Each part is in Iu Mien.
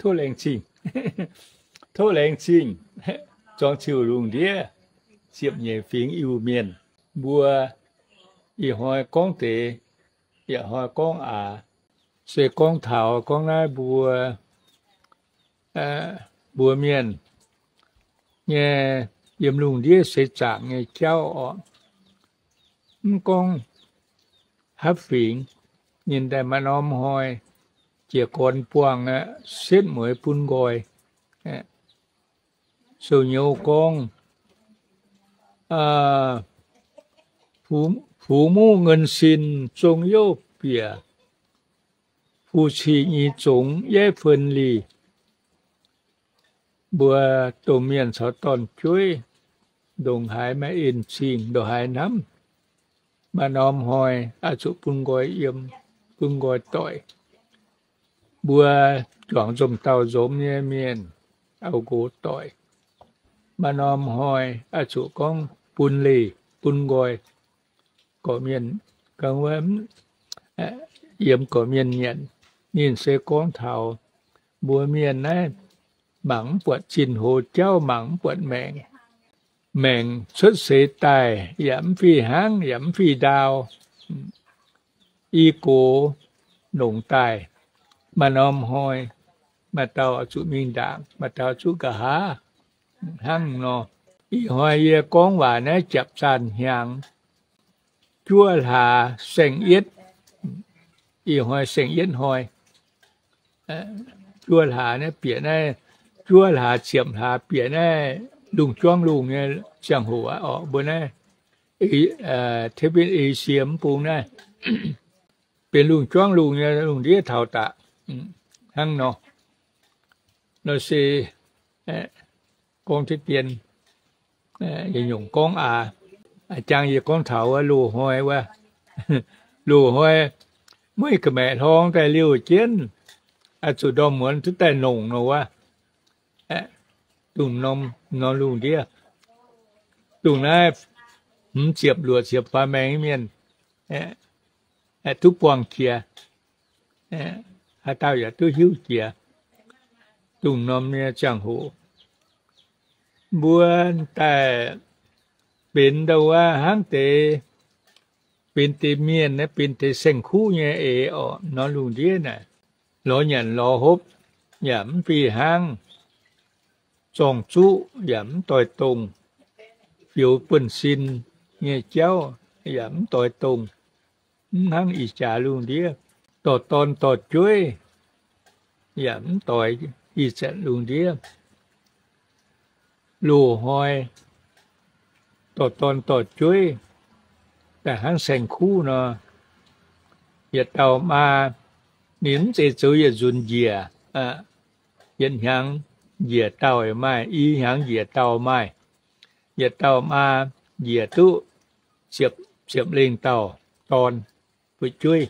Tov laengz zingh, tov laengz zingh, zuangx ziux lungh ndiev, ziepc nyeic fingx Iu-Mienh, mbuo ih hnoi gorngv deix, yaac hnoi gorngv aax, se gorngv taux gorngv naaiv mbuo, mbuo mienh nyei yiem lungh ndiev seix zaangc nyei jauv orqc. Mv gorngv haaix fingx, ninh daaih maaih norm hnoi jiez gorn buangh aqv, setv mueiz bun nqoi. Sou-nyouz gorngv, Fux muv ngeun sin zong youv bieqc, fu-ciqv nyei zongx yaiv fen liz. Mbuo domh mienh caux dorn-jueiv ndongc haaix maaih en-zingh, ndongc haaix hnamv, maaih norm hnoi oix zuqc bun nqoi yiem, bun nqoi doic. Mbuo juangc nzomc dauh nzomz nyei mienh, auv-nqox doic, maaih norm hnoi oix zuqc gorngv bun leih bun nqoi. Gorqv-mienh, yiem gorqv-mienh nyanc, ninh se gorngv taux mbuo mienh naaiv mangc mv buatc zinh hoz jauv, mangc mv buatc maengc. Maengc cuotv seix daaih yaac mv fih hnangv, yaac mv fih ndaau. I gox longc daaih, maaih norm hnoi, maaih dauh zuqc mingh ndaangc, maaih dauh zuqc nqa'haav. Hnangv nor, ih hnoi yie gorngv waac naaiv japc zaanh hnyangx, juov hlaax saeng-yietv. Ih hnoi saeng-yietv hnoi, juov hlaax naaiv bieqc naaiv, juov hlaax ziepc hlaax bieqc naaiv lungh juangv lungh nyei ziangh hoc aqv orqc. Mbuo naaiv, tov bienh ei sie mv bung naaiv, benx lungh juangv lungh nyei lungh ndiev taux daqc. Hnangv nor, nor se gorngv deix dien, nyungc gorngv aax. Jangx yie gorngv taux wuov loz-hnoi wuov, loz-hnoi mueiz ga'maeqc hlorng daaih liouh jienv, zuqc ndorm muonz duqv daaih nongc nor wuov, dongh norm lungh ndiev, dongh naaiv hmz ziepc luoqc ziepc faaux maengx mienh duqv buangh jiex, haaix dauh yaac duqv hiuv jiex dongh norm nyei ziangh hoc. Mbuo daaih benx ndau wuov hnangv deix, benx deix mienh, benx deix saeng-kuv nyei eix orqc. Norm lungh ndiev naaic, lorz nyanc lorz hopv yaac mv fih hnangv, zorng-zuqv yaac mv doix dongh, fioux buonv-sin nyei jauv yaac mv doix dongh. Mv hnangv ih jaax lungh ndiev, dorh dorn dorh jueiv yaac mv doix. Ih zanc lungh ndiev loz-hnoi dorh dorn dorh jueiv daaih hnangv saeng-kuv nor, yietc dauh maa, ninh mv zeiz zoux yietc nzunc njiec, yietc hnyangx njiec dauh maaih, i hnyangx njiec dauh maaih. Yietc dauh maa njiec duqv ziepc, ziepc lengh dauh dorn, fu'jueiv.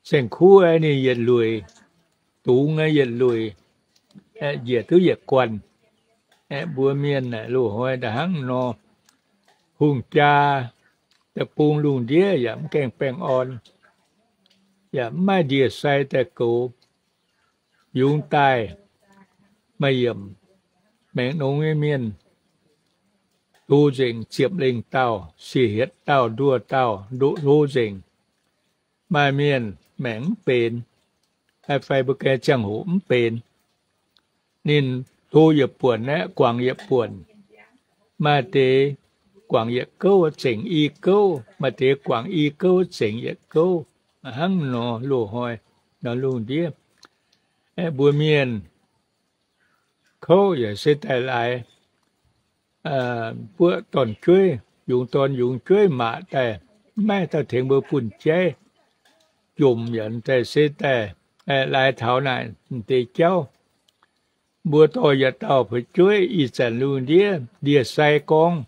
Saeng-kuv aeqv, ninh yietc lueic, dungz aeqv yietc lueic, njiec duqv yietc guanh. Aeqv, mbuo mienh naaic loz-hnoi da'hnangv nor, hungh jaa deic-bung lungh ndiev yaac mv gaengh baengh orn, yaac mv maaih ndie-sai daaih goux. Yungz daaih maaih yiemc maengx nongx nyei mienh, hlo nzengc ziepc lengh dauh, siec hietc dauh nduoh dauh, hlo nzengc. Maaih mienh maengc mv benx, fai mbuo ganh ziangh hoc mv benx, ninh hlo yietc buonc aeqv, guangc yietc buonc. Maaih deix guangc yietc gouv zengc i gouv, maaih deix guangc i gouv zengc yietc gouv. Hnangv nor loz-hnoi nor lungh ndiev, mbuo mienh kouv yaac se daaih laaix buoqv dorn-jueiv, yungz dorn yungz jueiv maac daaih, mv maaih dauh tengx mbuo bunh jaiv. Jomc yaac daaih se daaih laaix taux naaic deix jauv. Mbuo dorh yietc dauh fu'jueiv ih zanc lungh ndiev ndie-sai gorngv,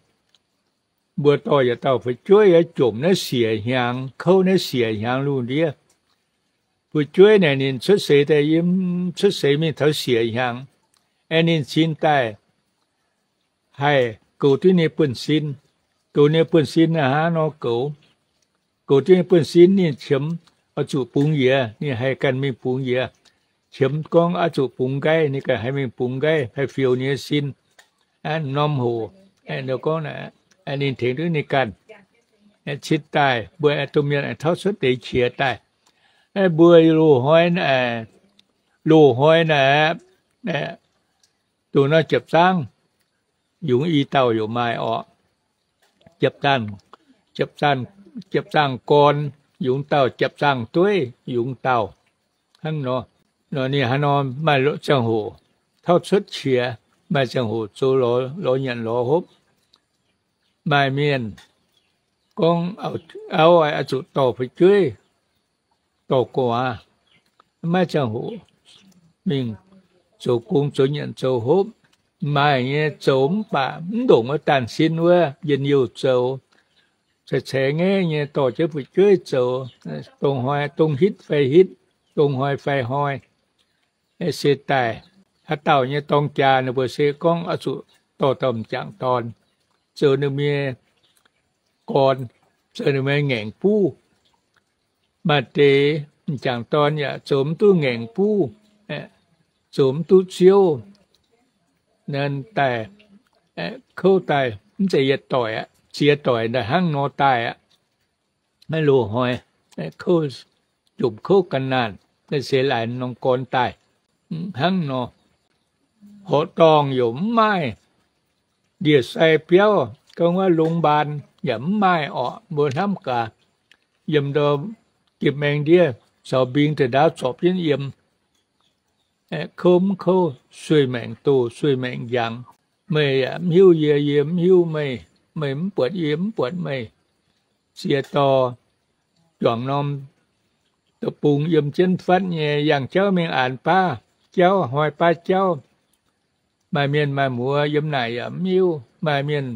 mbuo dorh yietc dauh fu'jueiv yaac jomc naaiv siec hnyangx, kouv naaiv siec hnyangx lungh ndiev. Fu'jueiv naaic ninh cuotv seix daaih yiem, cuotv seix mingh taux siec hnyangx, aeqv, ninh cingx daaih haih goux duqv ninh buonv-sin. Goux ninh buonv-sin hnangv nor goux, goux duqv ninh buonv-sin ninh qiemx oix zuqc bungx yiez, ninh haih ganh mingh bungx yiez. qiemx gorngv oix zuqc bungx nqaiv, ninh ganh haih mingh bungx nqaiv, haih fioux ninh nyei sin. Norm hoc, gorngv ninh tengx duqv ninh ganh. Cingx daaih mbuo domh mienh aengx tauv cuotv deix qiex daaih. Mbuo loz-hnoi, loz-hnoi naaic, dongh nor jiepc zaangv, yungz i dauh yaac maaih orqc. Jiepc zaangv gorn, yungz dauh, jiepc zaangv dueiv, yungz dauh. Hnangv nor, nor ninh hnangv nor maaih ziangh hoc tauv cuotv qiex, maaih ziangh hoc zoux lorz nyanc lorz hopv. Maaih mienh gorngv, auv, oix zuqc dorh fu'jueiv, dorh gu'nguaaz, maiv ziangh hoc mingh zoux gong zoux nyanc zoux hopv. Maaih nyei zoux mv baac mv ndongc wuov daanh sin wuov njien-youh zoux, ceix ceix ngaeqv nyei dorh jienv fu'jueiv zoux, dongh hnoi dongh hitv fai hitv, dongh hnoi fai hnoi. Se daaih haaix dauh nyei dorng jaax ninh mbuo se gorngv oix zuqc dorh dauh m'jangc dorn zoux ninh nyei gorn, zoux ninh nyei ngaengc buv. Maaih deix m'jangc dorn yaac zoux mv duqv ngaengc buv, zoux mv duqv ziouv. Naaiv daaih kouv daaih mv zeiz yietc doic aqv, ziex doic naaiv hnangv nor daaih aqv. Naaiv loz-hnoi kouv, jomc kouv ga'naanh, naaiv se laaix norm gorn daaih hnangv nor. Horqc dorngh yaac mv maaih, ndie-sai biauv gorngv wuov longx mbaan yaac mv maaih orqc, mbuo hnamv gaax. Yiem ndau gipv maengx ndiev caux mbing deix ndaauv zorpc jienv yiem. Kouv mv kouv, sueih maengc doh, sueih maengc njangx. Meih yaac mv hiuv yie, yie mv hiuv meih, meih mv buatc yie, yie mv buatc meih. Ziex dorh juangc norm deic-bung yiem jienv fatv nyei, yangh jauv mingh aanx baav jauv, hnoi baav jauv. Maaih mienh maaih muoz yiem naaic yaac mv hiuv. Maaih mienh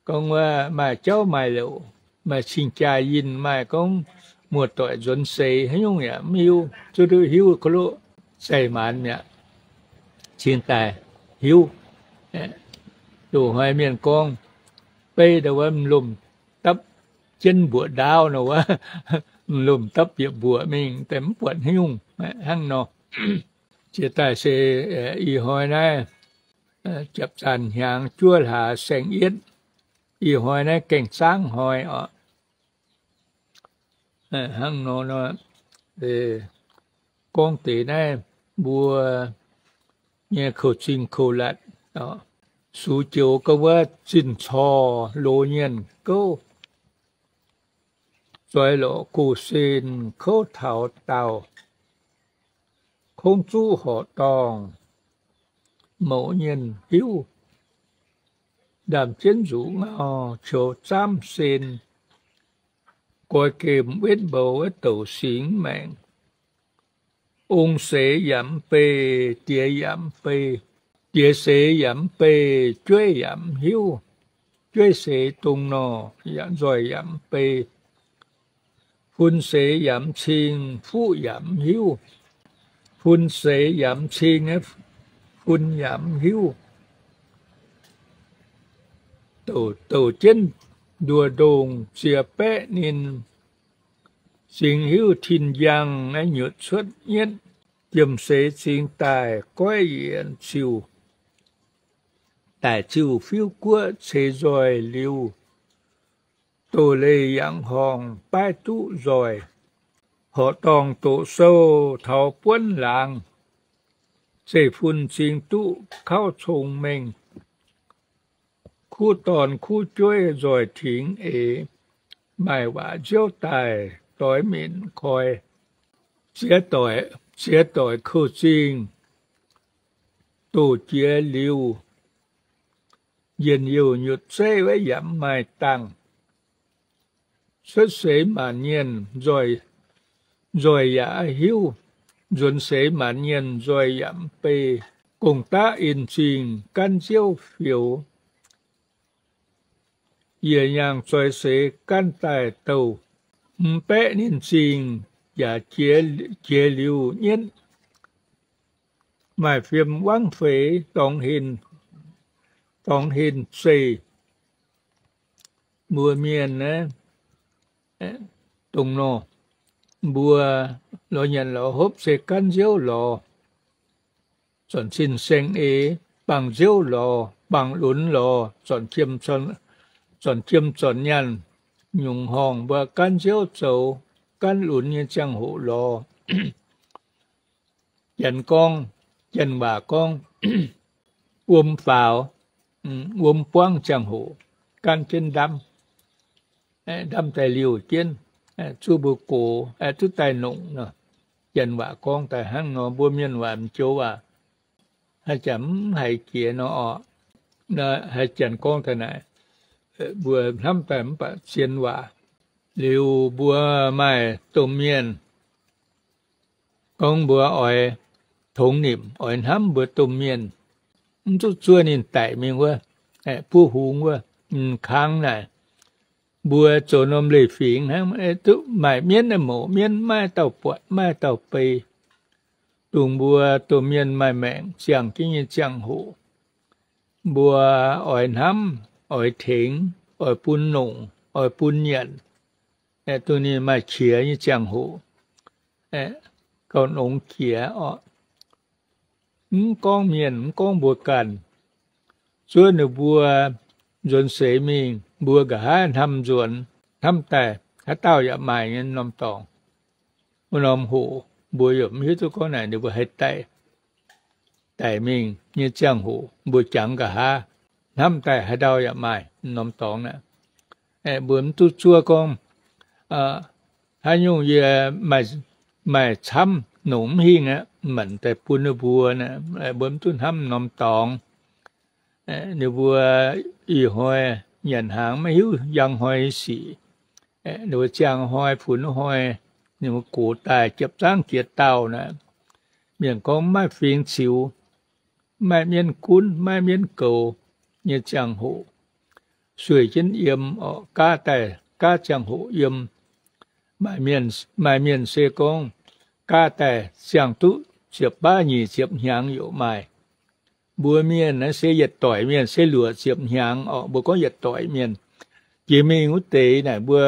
gorngv wuov maaih jauv maaih louc, maaih cing jaa yinh, maaih gorngv muoz-doic nzuonx seix haaix nyungc yaac mv hiuv. Zuqc nduqc hiuv ko loqv zaih maanz mi'aqv. Cingx daaih hiuv. Loz-hnoi mienh gorngv, beiv ndau wuov m'lomh dapv jienv mbuoqc ndaauv nor wuov, m'lomh dapv bieqc mbuoqc mingh daaih mv buatc haaix nyungc hnangv nor. Jiex daaih se ih hnoi naaiv japc zanc hnyangx juov hlaax saeng-yietv, ih hnoi naaiv gaeng zaangv hnoi oc. Hnangv nor, gorngv deix naaiv mbuo nyei kouv-zingh kouv-latc, sux joux gorngv wuov zinh corc loz nyienh gouv, zoix lorqc gox-sen kouv taux daauh, kongv zuqv horqc dorngh mouc nyienh hiuv, ndaamv-jienv nzuqc ngau qoux zaamv sen, goix gemh wetv mboux wuov douc singx maengc. Ong seix yaac mv bei, diex yaac mv bei, diex seix yaac mv bei, jueiv yaac mv hiuv. Jueiv seix dongh nor, yaac nzoih yaac mv bei. Fun seix yaac mv cing, fuqv yaac mv hiuv. Fun seix yaac mv cing, fun yaac mv hiuv. Douc douc jienv nduoh ndongh ziex baeqv ninh, singx hiuv tin njang nyutc cuotv nyietv. Jiem seix cingx daaih goiv yienc ziuh, daic ziuh fiuv guoqv ceix nzoih liuz, doz leih yangh horngh baaiv duqv nzoih. Horqc dorngh doqc sou taux buonv laangz, zeiv-fun cingx duqv kauv cong-mengh. Kuv dorn kuv jueiv nzoih tingx eix, maaih waac nziouv daaih doix minc koi. Ziex doic, ziex doic kouv-zingh doh jiex liuz, njien-youh nyutc zeiv wuov yaac mv maaih dangh. Cuotv seix maanc nyienh nzoih yaac hiuv, nzuonx seix maanc nyienh nzoih yaac mv bei. Gong-daqv in zingh gaanv nziouv fioux, yie nyaangh zoix seix gaanv daaih douh. Mv baeqv ninh zingh yaac jiex liuz nyietv. Maaih fiem wangv feix dorngx hin, dorngx hin zeih. Mbuo mienh naaiv dongh nor, Mbuo lorz nyanc lorz hopv se gaanv nziouv lorz, zornc sin seng eix, bangc nziouv lorz, bangc lunx lorz, zornc jiem zornc nyaanh, nyungc horngh mbuo gaanv nziouv zoux, gaanv lunx nyei ziangh hoc lorz. Janx gorngv, Janx waac gorngv, wuom faaux, wuom buangv ziangh hoc, gaanv jienv ndamv, ndamv daaih liouh jienv, zuov mbuo gox, duqv daaih nongc nor. Janx waac gorngv daaih hnangv nor, mbuo mienh waac m'joux waac, haaix zanc mv haiz jiex nor orqc. Haaix zanc gorngv daaih naaic, mbuo hnamv daaih mv baac zien waac. Liuz mbuo maaih domh mienh gorngv mbuo oix tongx nimc, oix hnamv mbuo domh mienh, mv zuqc zuov ninh daic mingh wuov, buov hungx wuov, m'kangx naaic, mbuo zoux norm leiz-fingx hnangv, duqv maaih mienv mouz mienv, maiv dauh buatc maiv dauh bei, dongh mbuo domh mienh maaih maengc ziangh jienv nyei ziangh hoc, mbuo oix hnamv, oix tengx, oix bun nongc, oix bun nyanc, dongh ninh maaih qiex nyei ziangh hoc, gauh nongx jiex orqc. Mv gorngv mienh, mv gorngv mbuo ganh, zuov ninh mbuo nzuonx seix mingh, mbuo nqa'haav hnamv nzuonx, hnamv daaih haaix dauh yaac maaih nyei norm dorngx. Wuov norm hoc mbuo yaac mv hiuv duqv gorngv naaic ninh mbuo haih daic, daic mingh nyei ziangh hoc mbuo jangx nqa'haav, hnamv daaih haaix dauh yaac maaih norm dorngx naaic. Mbuo mv duqv zuov gorngv, haaix nyungc yie maaih camv nongc mv hingh aqv, manc daaih bun ninh mbuo naaic, mbuo mv duqv hnamv norm dorngx. Ninh mbuo ih hnoi nyanc hnaangx maiv hiuv njang hnoi sic. Ninh mbuo ziangh hnoi funx hnoi, ninh mbuo gox daaih jiepv zaangv jiex daauh naaic, mienh gorngv maiv maaih fingx ziux, maiv maaih mienv gunv, maiv maaih mienv goux nyei ziangh hoc, sueih jienv yiem orqc, gaav daaih gaav ziangh hoc yiem. Maaih mienh se gorngv gaav daaih ziangh duqv ziepc baav nyic ziepc hnyangx yaac maaih. Mbuo mienh naaiv se yietc doic mienh se luoqc ziepc hnyangx orqc. Mbuo gorngv yietc doic mienh, jiex mingh wuov deix naaic mbuo,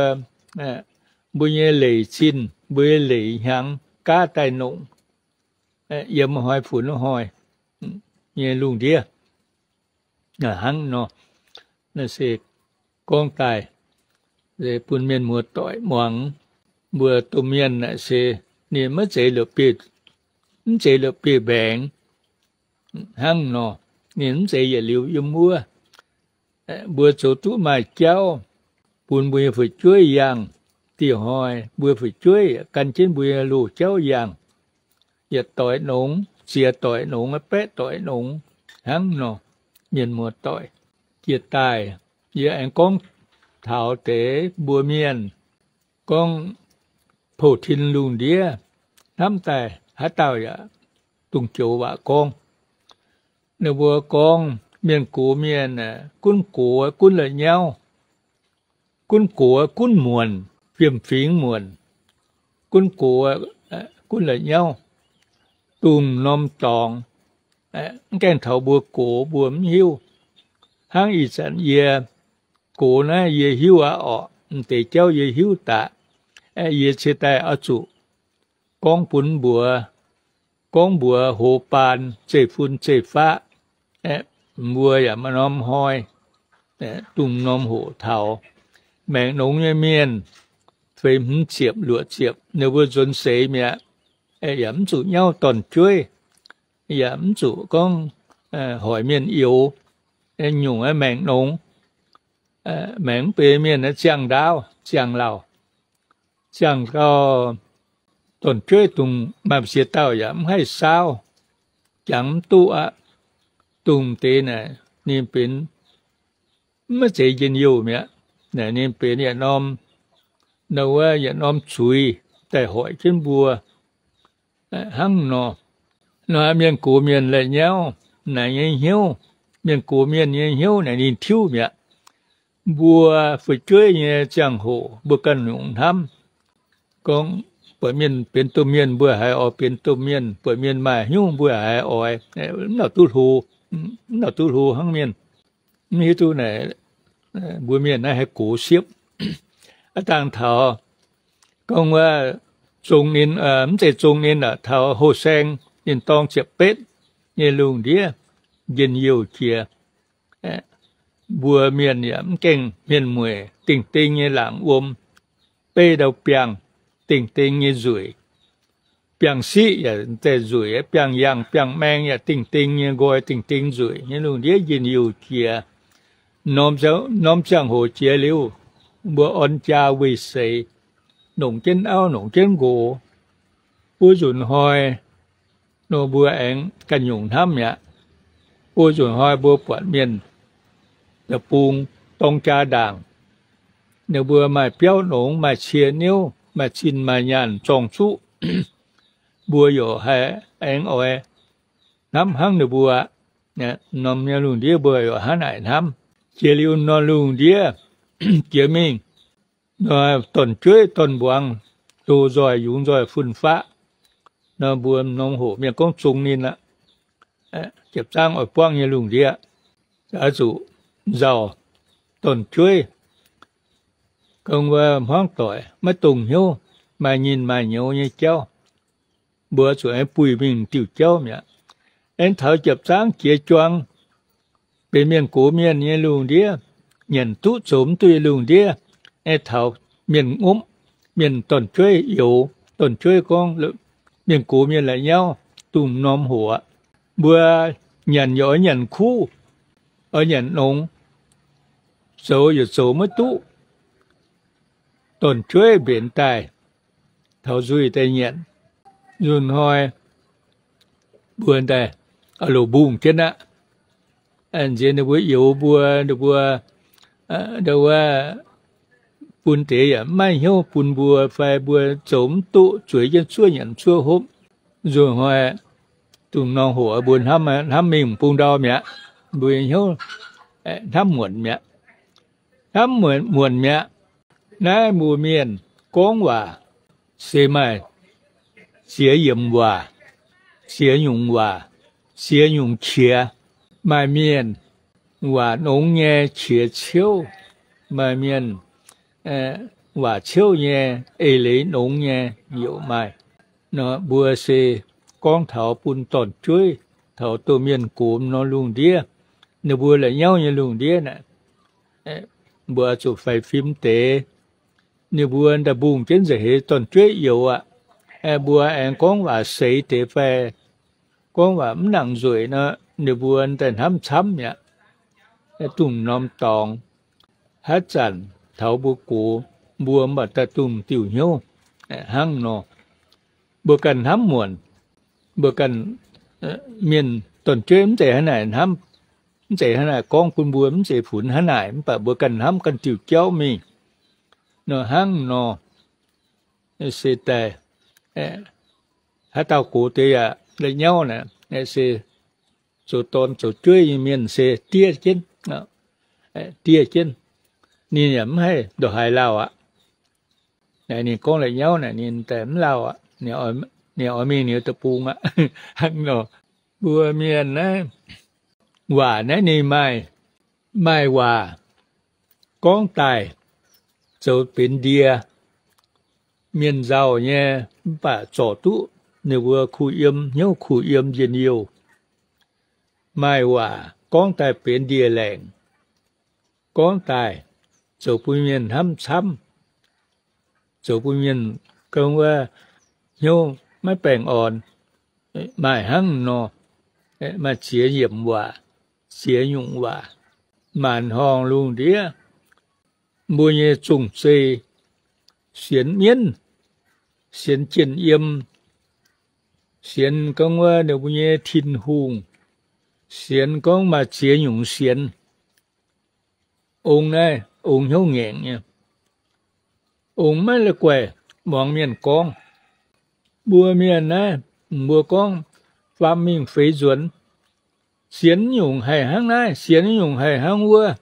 mbuo nyei leic zinh, mbuo nyei leic hnyangx gaav daaih nongc, yiem hnoi funx hnoi nyei lungh ndiev. Hnangv nor, naaiv se gorngv daaih bun mienh muoz-doic muangx. Mbuo domh mienh naaic se ninh maiv zeiz la'bieiv, mv zeiz la'bieiv mbaengx. Hnangv nor, ninh mv zeiz yietc liuz yiem wuov. Mbuo zoux duqv maaih jauv bun mbuo nyei fu'jueiv yangh. Dieh hnoi mbuo fu'jueiv gan jienv mbuo nyei loz-jauv yangh, yietc doic nongx, ziex doic nongx, baeqv doic nongx, hnangv nor. Mienh muoz-doic, jiex daaih yie aengx gorngv taux deix mbuo mienh gorngv pou-tin lungh ndiev, hnamv daaih haaix dauh yaac dungx joux waac gorngv. Ninh mbuo gorngv mienh gox mienh gunv gox gunv la'nyauv, gunv gox gunv muonc, fiem-fingx muonc, gunv gox gunv la'nyauv, dongh norm dorngx. Mv gaengh taux mbuo gox mbuo mv hiuv. Hnangv ih zanc yie gox naaiv yie hiuv aqv orqc. M'deix jauv yie hiuv daqc. Yie ciex daaih oix zuqc gorngv bun mbuox, gorngv mbuox hoz baan zeiv-fun zeiv-faqv, mbuo yaac maaih norm hnoi, dongh norm hoc taux maengc nongx nyei mienh, feix hmz ziepc luoqc ziepc, ninh mbuo nzuonx seix mi'aqv. Yaac mv zuqc nyauv dorn-jueiv, yaac mv zuqc gorngv hoic mienh youx, nyungc maengc nongx, maengc mv benx mienh ziangh ndaauv ziangh lauh, ziangh gau, dorn-jueiv dongh maaih ziex dauh yaac mv haih saauv, jangx mv duqv aqv. Dongh deix naaic ninh benx mv zeiz njien-youh mi'aqv. Naaic ninh benx yietc norm, wuov yietc norm zuiz daaih hoic jienv mbuo. Hnangv nor, nor mienh gox mienh la'nyauv naaic nyei hnyouv, mienh gox mienh nyei hnyouv naaic ninh tiuv mi'aqv. Mbuo fu'jueiv nyei ziangh hoc mbuo ganh nyungc hnamv gorngv, buatc mienh benx domh mienh mbuo haiz oix benx domh mienh, buatc mienh maaih hnyouv mbuo haiz oix, mv lauh duqv hlo, mv lauh duqv hlo hnangv mienh. Mv hiuv duqv naaic mbuo mienh naaiv haih gox siepv. Aav dangh taux gorngv wuov zong ninh, mv zeiz zong ninh aqv, taux hoh saeng ninh dorng ziepc betv nyei lungh ndiev njien-youh jiex. Mbuo mienh yaac mv gaengh mienh mueic, dingh ding nyei laangc wuom, beiv ndau biangh, dingh ding nyei nzueic. Biangh siqv yaac daaih nzueic, biangh yangh biangh maeng yaac dingh ding nyei nqoi, dingh ding nzueic nyei lungh ndiev njien-youh jiex. Norm ziangh hoc jiex liuz, mbuo orn jaa weih seix, longc jienv auv, longc jienv nqox, buo nzunc hnoi nor mbuo aengx ganh nyungc hnamv mi'aqv. Buo nzunc hnoi mbuo buatc mienh deic-bung dorng jaa ndaangc, ninh mbuo maaih biauv nongx, maaih cie niouv, maaih zinh maaih nyaanh zorng-zuqv, mbuo yaac haih aengx oix hnamv hnangv ninh mbuo. Norm nyei lungh ndiev mbuo yaac hnangv naaic hnamv. Jiex liuz nor lungh ndiev jiex mingh, dorn-jueiv dorn-mbuangz, do nzoih yungz nzoih fun-faqv, nor mbuo norm hoc mienh gorngv zong ninh aqv. Jiepc zaangv oix buangv nyei lungh ndiev, oix zuqc nzauh dorn-jueiv, gong wuov hmuangv doic maiv dongh hnyouv, maaih nyinh maaih nyouz nyei jauv, mbuo zuqc aengx buih mingh diuh jauv mi'aqv. Aengx taux jiepc zaangv jiex juang, benx mienh gox mienh nyei lungh ndiev, nyanc duqv zoux mv duqv nyei lungh ndiev, aengx taux mienh ngopv, mienh dorn-jueiv youz, dorn-jueiv gorngv, mienh gox mienh la'nyauv dongh norm hoc aqv. Mbuo nyanc yaac oix nyanc kuv, oix nyanc nongx, zoux yaac zoux maiv duqv. Dorn-jueiv mbenc daaih, taux nzuih daaih nyanc, nzunc hnoi mbuo daaih loz-mbungh jienv aqv. Nziex ninh mbuo youz mbuo, ninh mbuo, wuov, bun deix yaac maiv maaih hnyouv bun mbuo fai mbuo zoux mv duqv, zueiz jienv zuov nyanc zuov hopv. Nzunc hnoi dongh norm hoc mbuo hnamv, hnamv mingh bung ndau mi'aqv. Mbuo nyei hnyouv hnamv muonc mi'aqv. Hnamv muonc mi'aqv. Naaiv mbuo mienh gorngv waac se maaih ziex yiemc waac, ziex nyungc waac, ziex nyungc qiex. Maaih mienh waac nongx nyei qiex ciouv, maaih mienh waac ciouv nyei, eix leiz nongx nyei yaac maaih. Nor mbuo se gorngv taux bun dorn-jueiv, taux dongh mienh gox nor lungh ndiev, ninh mbuo la'nyauv nyei lungh ndiev naaic, mbuo zuqc faix fim deix. Ninh mbuo daaih mbungh jienv nza'heix dorn-jueiv youz aqv. Mbuo aengx gorngv waac seix deix fai gorngv waac mv nangc nzueic nor, ninh mbuo daaih hnamv camv mi'aqv. Dongh norm dorngx, haaix zanc taux mbuo gox, mbuo mv baac daaih dongh diuh hnyouv hnangv nor. Mbuo ganh hnamv muonc, mbuo ganh, mienh dorn-jueiv mv zeiz hnangv naaic hnamv, mv zeiz hnangv naaic gorngv bun mbuo, mv zeiz funx hnangv naaic, mv baac mbuo ganh hnamv ganh diuh jauv mingh. Nor hnangv nor, se daaih, haaix dauh gox deix yaac la'nyauv naaic, se zoux dorn zoux jueiv nyei mienh se diev jienv, diev jienv. Ninh yaac mv haih ndongc haaix lauh aqv. Naaic ninh gorngv la'nyauv naaic ninh daaih mv lauh aqv. Ninh oix mingh ninh deic-bung aqv. Hnangv nor, mbuo mienh naaiv, waac naaiv ninh maaih, maaih waac gorngv daaih zoux benx ndie, mienh nzauh nyei, mv baac zorc duqv ninh mbuo kuh yiem, hnyouv kuh yiem njien-youh. Maaih waac gorngv daaih benx ndie-laengc, gorngv daaih zoux bun mienh hnamv camv, zoux bun mienh gorngv wuov hnyouv maiv baengh orn. Maaih hnangv nor, maaih ziex yiemc waac, ziex nyungc waac. Maanc horngh lungh ndiev, mbuo nyei zong-zei, sienx mienv, sienx jien yiem, sienx gorngv wuov ninh mbuo nyei Tin-Hungh, sienx gorngv maaih ziex nyungc sienx. Ong naaiv ong hnyouv ngaengc nyei. Ong maiv la'guaih muangx mienh gorngv. Mbuo mienh naaiv, mbuo gorngv faam mingh feix nzuonx, sienx nyungc haih hnangv naaiv, sienx nyungc haih hnangv wuov.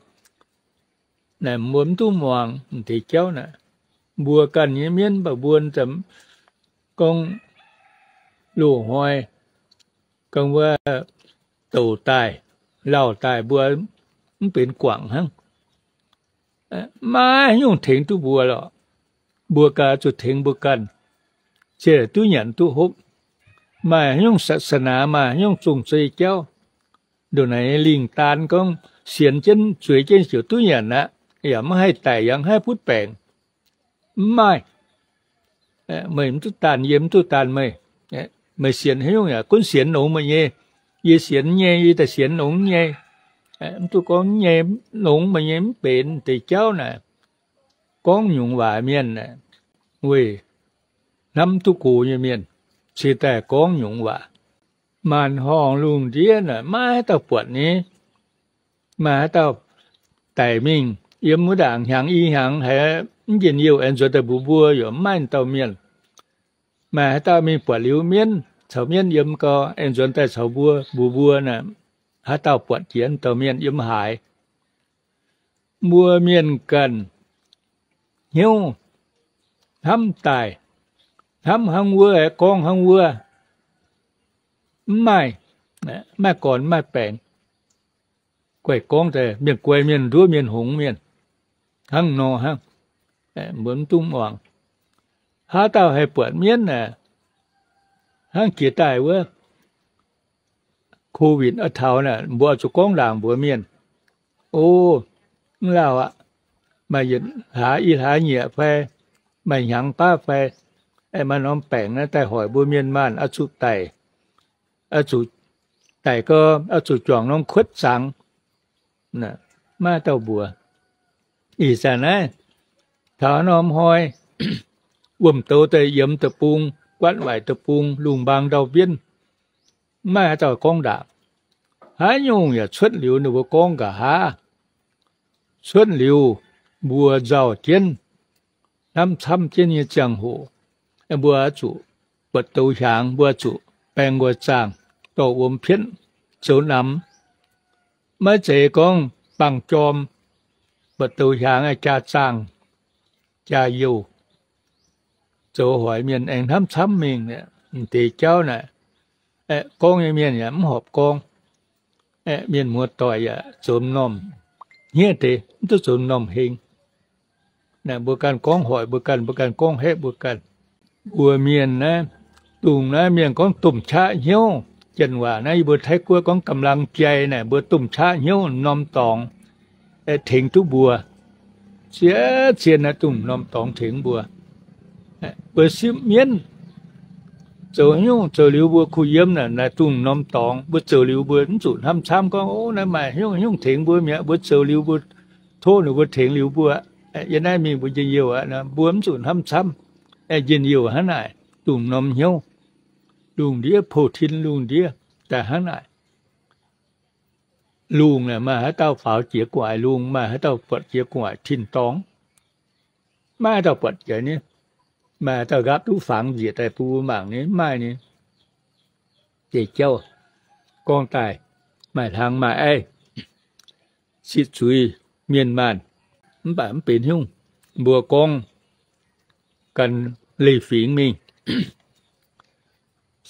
Naaic mbuo mv duqv muangx deix jauv naaic. Mbuo ganh nyei mienv mv baac mbuo gorngv loz-hnoi, gorngv wuov douc daaih, lauh daaih mbuo mv benx guangc hnangv. Maiv nyungc tengx duqv mbuo lorqc. Mbuo ganh zuqc tengx mbuo ganh. ziouc duqv nyanc duqv hopv. Maaih haaix nyungc ศาสนา, maaih haaix nyungc zong-zei jauv, ndongc naaic lingh daan gorngv sienx jienv zueiz jienv ziouc duqv nyanc aqv, yaac maiv haih daic, yaac maiv haih butv baengc. Mv maaih. Meih mv duqv daanh yie, mv duqv daanh meih. Meih sienx haaix nyungc yaac gunv sienx longx meih nyei. Yie sienx nyei, yie daaih sienx longx nyei. Mv duqv gorngv nyei, longx meih nyei mv benx deix jauv naaic. Gorngv nyungc waac mienh, weic hnamv duqv gox nyei mienh, cingx daaih gorngv nyungc waac. Maanc horngh lungh ndiev naaic maiv haaix dauh buatc nyei. Maaih haaix dauh daic mingh yiem wuov ndaangc hnyangx i hnyangx haiz mv njien-youh aengx nzuonx daaih mbuox mbuo, yaac mv maaih dauh mienh. Maaih haaix dauh mingh buatc liuz mienv caux mienv yiem gau aengx nzuonx daaih caux mbuo mbuox mbuo naaic, haaix dauh buatc jiex dauh mienh yiem haaix? Mbuo mienh ganh hnyouv hnamv daaih, hnamv hnangv wuov, gorngv hnangv wuov, mv maaih, mv maaih gorn mv maaih baengc. Guaih gorngv daaih mienh guai mienh nduov mienh hngongx mienh, hnangv nor hnangv. Mbuo mv dungx muangx. Haaix dauh haih buatc mienv aeqv, hnangv jiex daaih wuov Covid oix taux naaic, mbuo oix zuqc gorngv ndaangc mbuox mienh, O, mv lauh aqv, maaih yietc hlaax i hlaax nyieqc fai maaih hnyangx baav fai, maaih norm baengc naaiv daaih hoic mbuo mienh maanh oix zuqc daic, oix zuqc daic gau, oix zuqc juangc norm kuotv zangx. Maiv dauh mbuox. Ih zanc naaiv taux norm hnoi, wuom-douz daaih yiemx deic-bung, guaatv waaic deic-bung, lungh mbaang ndau-mbienv, maiv haaix dauh gorngv ndaangc. Haaix nyungc yaac cuotv liuz ninh mbuo gorngv nqa'haav. Cuotv liuz mbuo nzauh jienv, hnamv camv jienv nyei ziangh hoc, mbuo zuqc buatc douz hiaangx, mbuo zuqc baeng nqoi zaangh, dorh wuom pietv zoux namx. Maiv zeiz gorngv bangh jorm, buatc douz hiaangx jaa zaangh, jaa youh, zoux hoic mienh aengx hnamv camv mingh. M'deix jauv naaic, gorngv nyei mienh yaac mv horpc gorngv. Mienh muoz-doic yaac zoux m'normh hniev deix, mv duqv zoux m'normh heng. Naaic mbuo ganh gorngv hoic mbuo ganh, mbuo ganh gorngv haeqv mbuo ganh. Mbuo mienh naaiv, dongh naaiv mienh gorngv domh qaqv hnyouv. Janx waac naaiv yie mbuo Taiv-Guoqv gorngv กำลังใจ naaic, mbuo domh qaqv hnyouv norm dorngx tengx duqv mbuo. Ziex zien naaiv dongh norm dorngx tengx mbuo. Mbuo sipv mienv zoux haaix nyungc, zoux liuz mbuo kuh yiem naaic, naaiv dongh norm dorngx. Mbuo zoux liuz mbuo mv zuqc hnamv camv gorngv, O, naaiv maaih haaix nyungc haaix nyungc tengx mbuo mi'aqv. Mbuo zoux liuz mbuo tov ninh mbuo tengx liuz mbuo, yiem naaiv mingh mbuo njien-youh aqv. Mbuo mv zuqc hnamv camv. Njien-youh hnangv naaic, dongh norm hnyouv. Lungh ndiev, pou-tin lungh ndiev daaih hnangv naaic. Lungh naaic maaih haaix dauh faaux jiex gu'nguaaic lungh, maaih haaix dauh buatc jiex gu'nguaaic tin-dorngh? Maiv haaix dauh buatc jiex nyei. Maaih haaix dauh nqaapv duqv fangx njiec daaih bun mbuo mangc nyei? Mv maaih nyei. Deix jauv gorngv daaih maaih hlang maaih aiv, sipv zuiz mienh maanh, mv baac mv benx haaix nyungc. Mbuo gorngv gan leiz-fingx mingh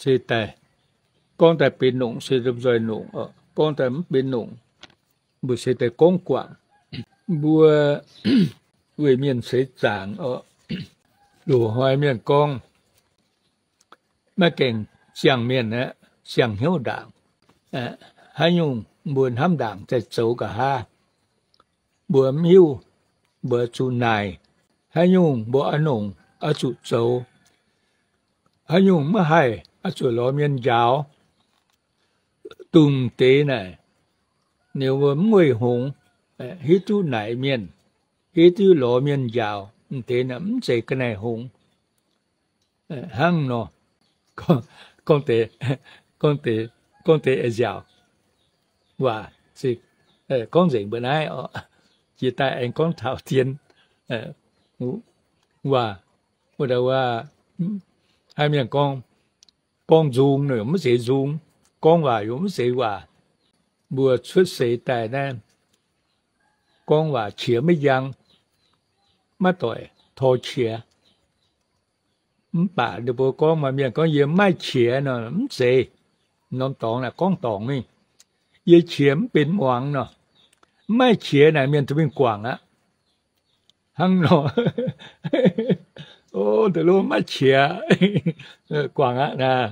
se daaih, gorngv daaih benx nongc se lomh nzoih nongc, gorngv daaih mv benx nongc, mbuo se daaih gorngv guangc. Mbuo weic mienh seix zaangc oc, loz-hnoi mienh gorngv maiv gaengh siang-mienh aqv, siang-hnyouv ndaangc. Haaix nyungc mbuo hnamv ndaangc daaih zoux nqa'haav, mbuo mv hiuv, mbuo zuqc naaic. Haaix nyungc mbuo oix nongc oix zuqc zoux. Haaix nyungc maiv haih oix zuqc lorz mienh njaaux. Dongh deix naaic, ninh mbuo mv weic hngongx, hiuv duqv naaic mienh, hiuv duqv lorz mienh njaaux, m'deix naaic mv zeiz ga'naaiv hngongx. Hnangv nor, gorngv deix, gorngv deix, gorngv deix nziaauc waac, gorngv nzengc mbuo naaiv oc. Jiex daaih aengx gorngv taux dien waac, wuov dauh waac, haaix mienh gorngv, gorngv nzung yaac mv zeiz nzung, gorngv waac yaac mv zeiz waac. Mbuo cuotv seix daaih naaiv, gorngv waac qiex maiv njang, maiv doic tor qiex. Mv baac ninh mbuo gorngv maaih mienh gorngv yie maiv qiex nor, mv zeiz. Norm dorngx naaic gorngv dorngc mingh. Yie qiex mv benx muangx nor. Mv maaih qiex naaic mienh duqv mingh guangc aqv. Hnangv nor, O, deix lov maaih qiex, guangc aqv naaic.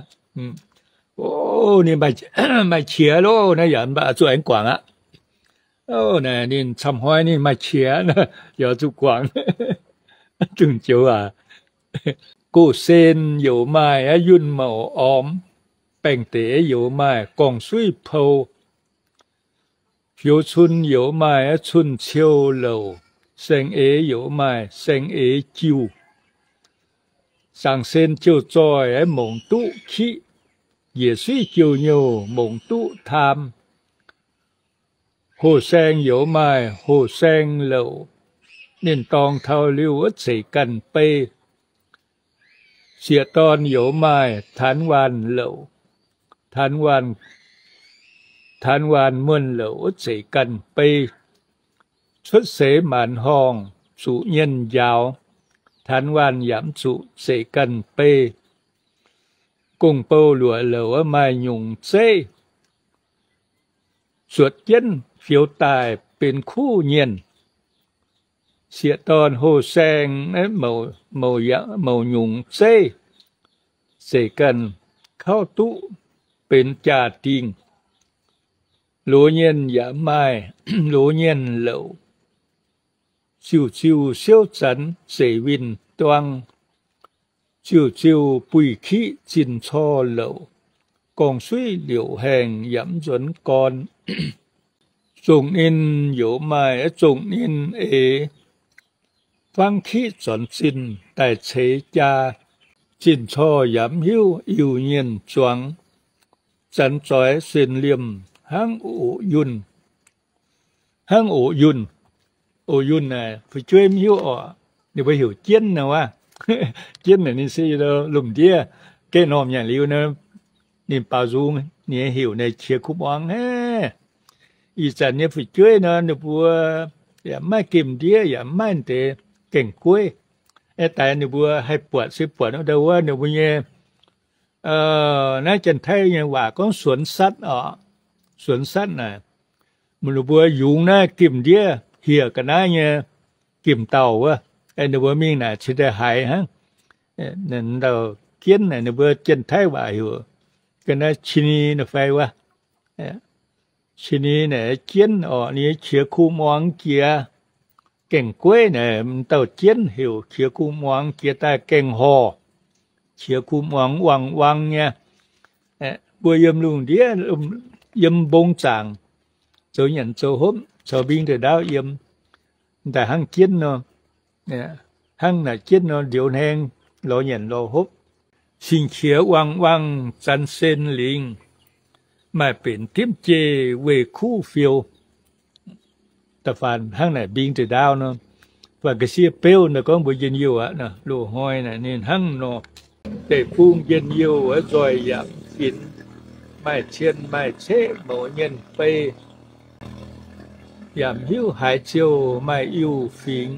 O, ninh maaih qiex lov naaiv, yaac mv baac zuqc aengx guangc aqv. O, naaic ninh camv hnoi ninh maaih qiex, yaac zuqc guangc. Dungx joux aac. Gox-sen youc maaih aqv yunh mouc ormx, baengc deic youc maaih gorngv-suiv pou. Fioux cun youc maaih aqv cun-ciou louc, saeng-eix youc maaih saeng-eix jiuh. Zaangc sen jouh zoih aqv mongc duqv kiqv, njiec suiv jouh nyouh mongc duqv taam. Hoh saeng youc maaih hoh saeng louc, ninh dorngx taux liuh wuov zeic ganh bei. Sieqv-dorn youc maaih taanx waanh louc, taanx waanh, taanx waanh muonh louc wuov zeic ganh bei. Cuotv seix maanz horngh zuqc nyienh njaaux, taanx waanh yaac mv zuqc zeic ganh bei. Gong-bou luoqc louc maaih nyungc zeiv, zuotc jienv fioux daaih benx kuv nyienh. Sieqv-dorn hoh saeng mouc nyungc zeiv, zeic ganh kauv duqv benx jaa-dingh. Loz nyienh yaac maaih loz nyienh louc, ziuh ziuh siouv zanx zeic winh duang. Ziuh ziuh buih kiqv zinh corc louc, gorngv-suiv liouc haengh yaac mv nzuonx gorn. Zongh ninh youc maaih zongh ninh eix, fangv kiqv zornx zinh daaih ceix jaa. Zinh corc yaac mv hiuv iu nyienh zuangx, zanx zoix sen liemh hnangv oc yunh. Hnangv oc yunh. Oc yunh naaic fu'jueiv mv hiuv oc. Ninh mbuo heuc jienv nor wuov. Jienv naaic ninh se lungh ndiev gaeqv normh nyanc liuz nor, ninh baaux nzung ninh heuc naaic qiex kuv muangx aqv. Ih zanc nyei fu'jueiv nor ninh mbuo yaac mv maaih gemh ndiev, yaac mv maaih deix gaengh gueiv. Aeqv, daaih ninh mbuo haih buatc se buatc ndau wuov ninh mbuo nyei naaiv Janx-Taiv nyei waac gorngv สวนสัตว์ oc. สวนสัตว์ naaic, ninh mbuo yungz naaiv gemh ndiev hieh ga'naaiv nyei gemh dauh wuov. Ninh mbuo mingh naaic cingx daaih haiz hnangv. Dauh jienv naaic ninh mbuo Janx-Taiv waac heuc ga'naaiv ชะนี naaic fai wuov. ชะนี naaic jienv oc, ninh nyei qiex kuv muangx jiex. Gaengh gueiv naaic dauh jienv heuc qiex kuv muangx jiex daaih gaengh horh. Qiex kuv muangx wang wang nyei. Mbuo yiem lungh ndiev, yiem mbong zaangc, zoux nyanc zoux hopv caux mbing deix ndaauv yiem, daaih hnangv jienv nor, hnangv naaic jienv nor njoux hnaeng, lorz nyanc lorz hopv. Cing-qiex wang wang zanx sen lingc, maaih benx dimv jeiv weih kuv fiou. Da'faanh hnangv naaic mbing deix ndaauv nor, faanh ga'sie beuv naaic gorngv mbuo njien-youh aqv. Loz-hnoi naaic ninh hnangv nor, deic-bung njien-youh wuov nzoih yaac mv ginx, maaih cien maaih ceqv mouz nyienh bei, yaac mv hiuv haaix ziouh maaih iu-fingx,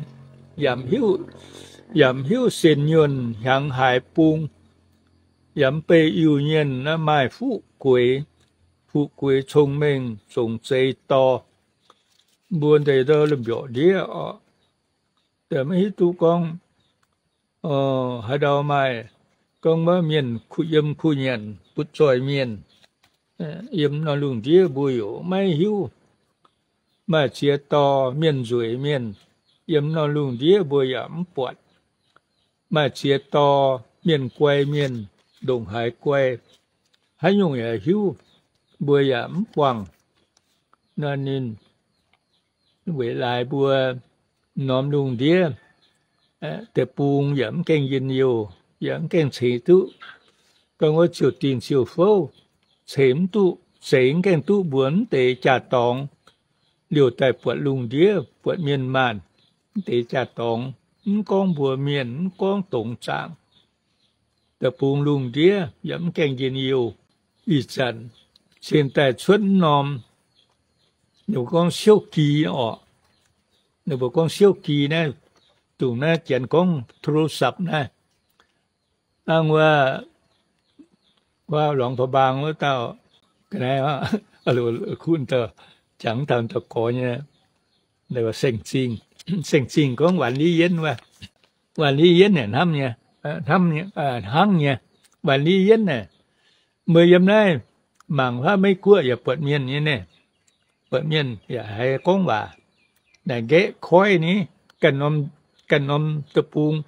yaac mv hiuv, yaac mv hiuv sen nyuonh hnyangx haaix bung, yaac mv bei iu-nyienh naaiv maaih fuqv gueix, fuqv gueix cong-mengh zongc zeix dorh. Mbuo ndeic-ndou lomh mbiorqc ndiev oc, maiv hiuv duqv gorngv haaix ndau maaih gorngv maiv mienh kuh yiem kuh nyanc butv zoih mienh. Yiem norm lungh ndiev mbuo yaac maiv hiuv. Maaih ziex dorh mienh nzueic mienh, yiem norm lungh ndiev mbuo yaac mv buatc. Maaih ziex dorh mienh guai mienh, ndongc haaix guai, haaix nyungc yaac hiuv, mbuo yaac mv buangh. Naaiv ninh weic laaix mbuo norm lungh ndiev, deic-bung yaac mv gaengh njien-youh, yaac mv gaengh ceix duqv. Gorngv wuov ziouc dingh ziouc fouv, ceix mv duqv, ceix mv gaengh duqv mbuo mv deix jaa-dorngx. Liouh daaih buatc lungh ndiev, buatc mienh maanh, mv deix jaa-dorngx, mv gorngv mbuo mienh, mv gorngv dongz zaangc, deic-bung lungh ndiev yaac mv gaengh njien-youh. Ih zanc cingx daaih cuotv mv norm, ninh mbuo gorngv siouv gi oc. Ninh mbuo gorngv siouv gi naaiv, dongh naaiv Janx gorngv โทรศัพท์ naaiv. Hnangv wuov, wuov หลวงพระบาง wuov dauh, ga'naaiv, kuv dauh, jangx dauh, dauh gorx nyei, seng-zingh, seng-zingh gorngv วันนี้เย็น wuov. วันนี้เย็น naaic hnamv nyei. hnangv nyei, 管理 yienv naaic. Meih yiem naaiv mangc haav Meiv Guoqv yaac buatc mienh nyei naaiv. Buatc mienh yaac haiz gorngv waac. Naaic nqaeqv koiv ni, ganh norm deic-bung,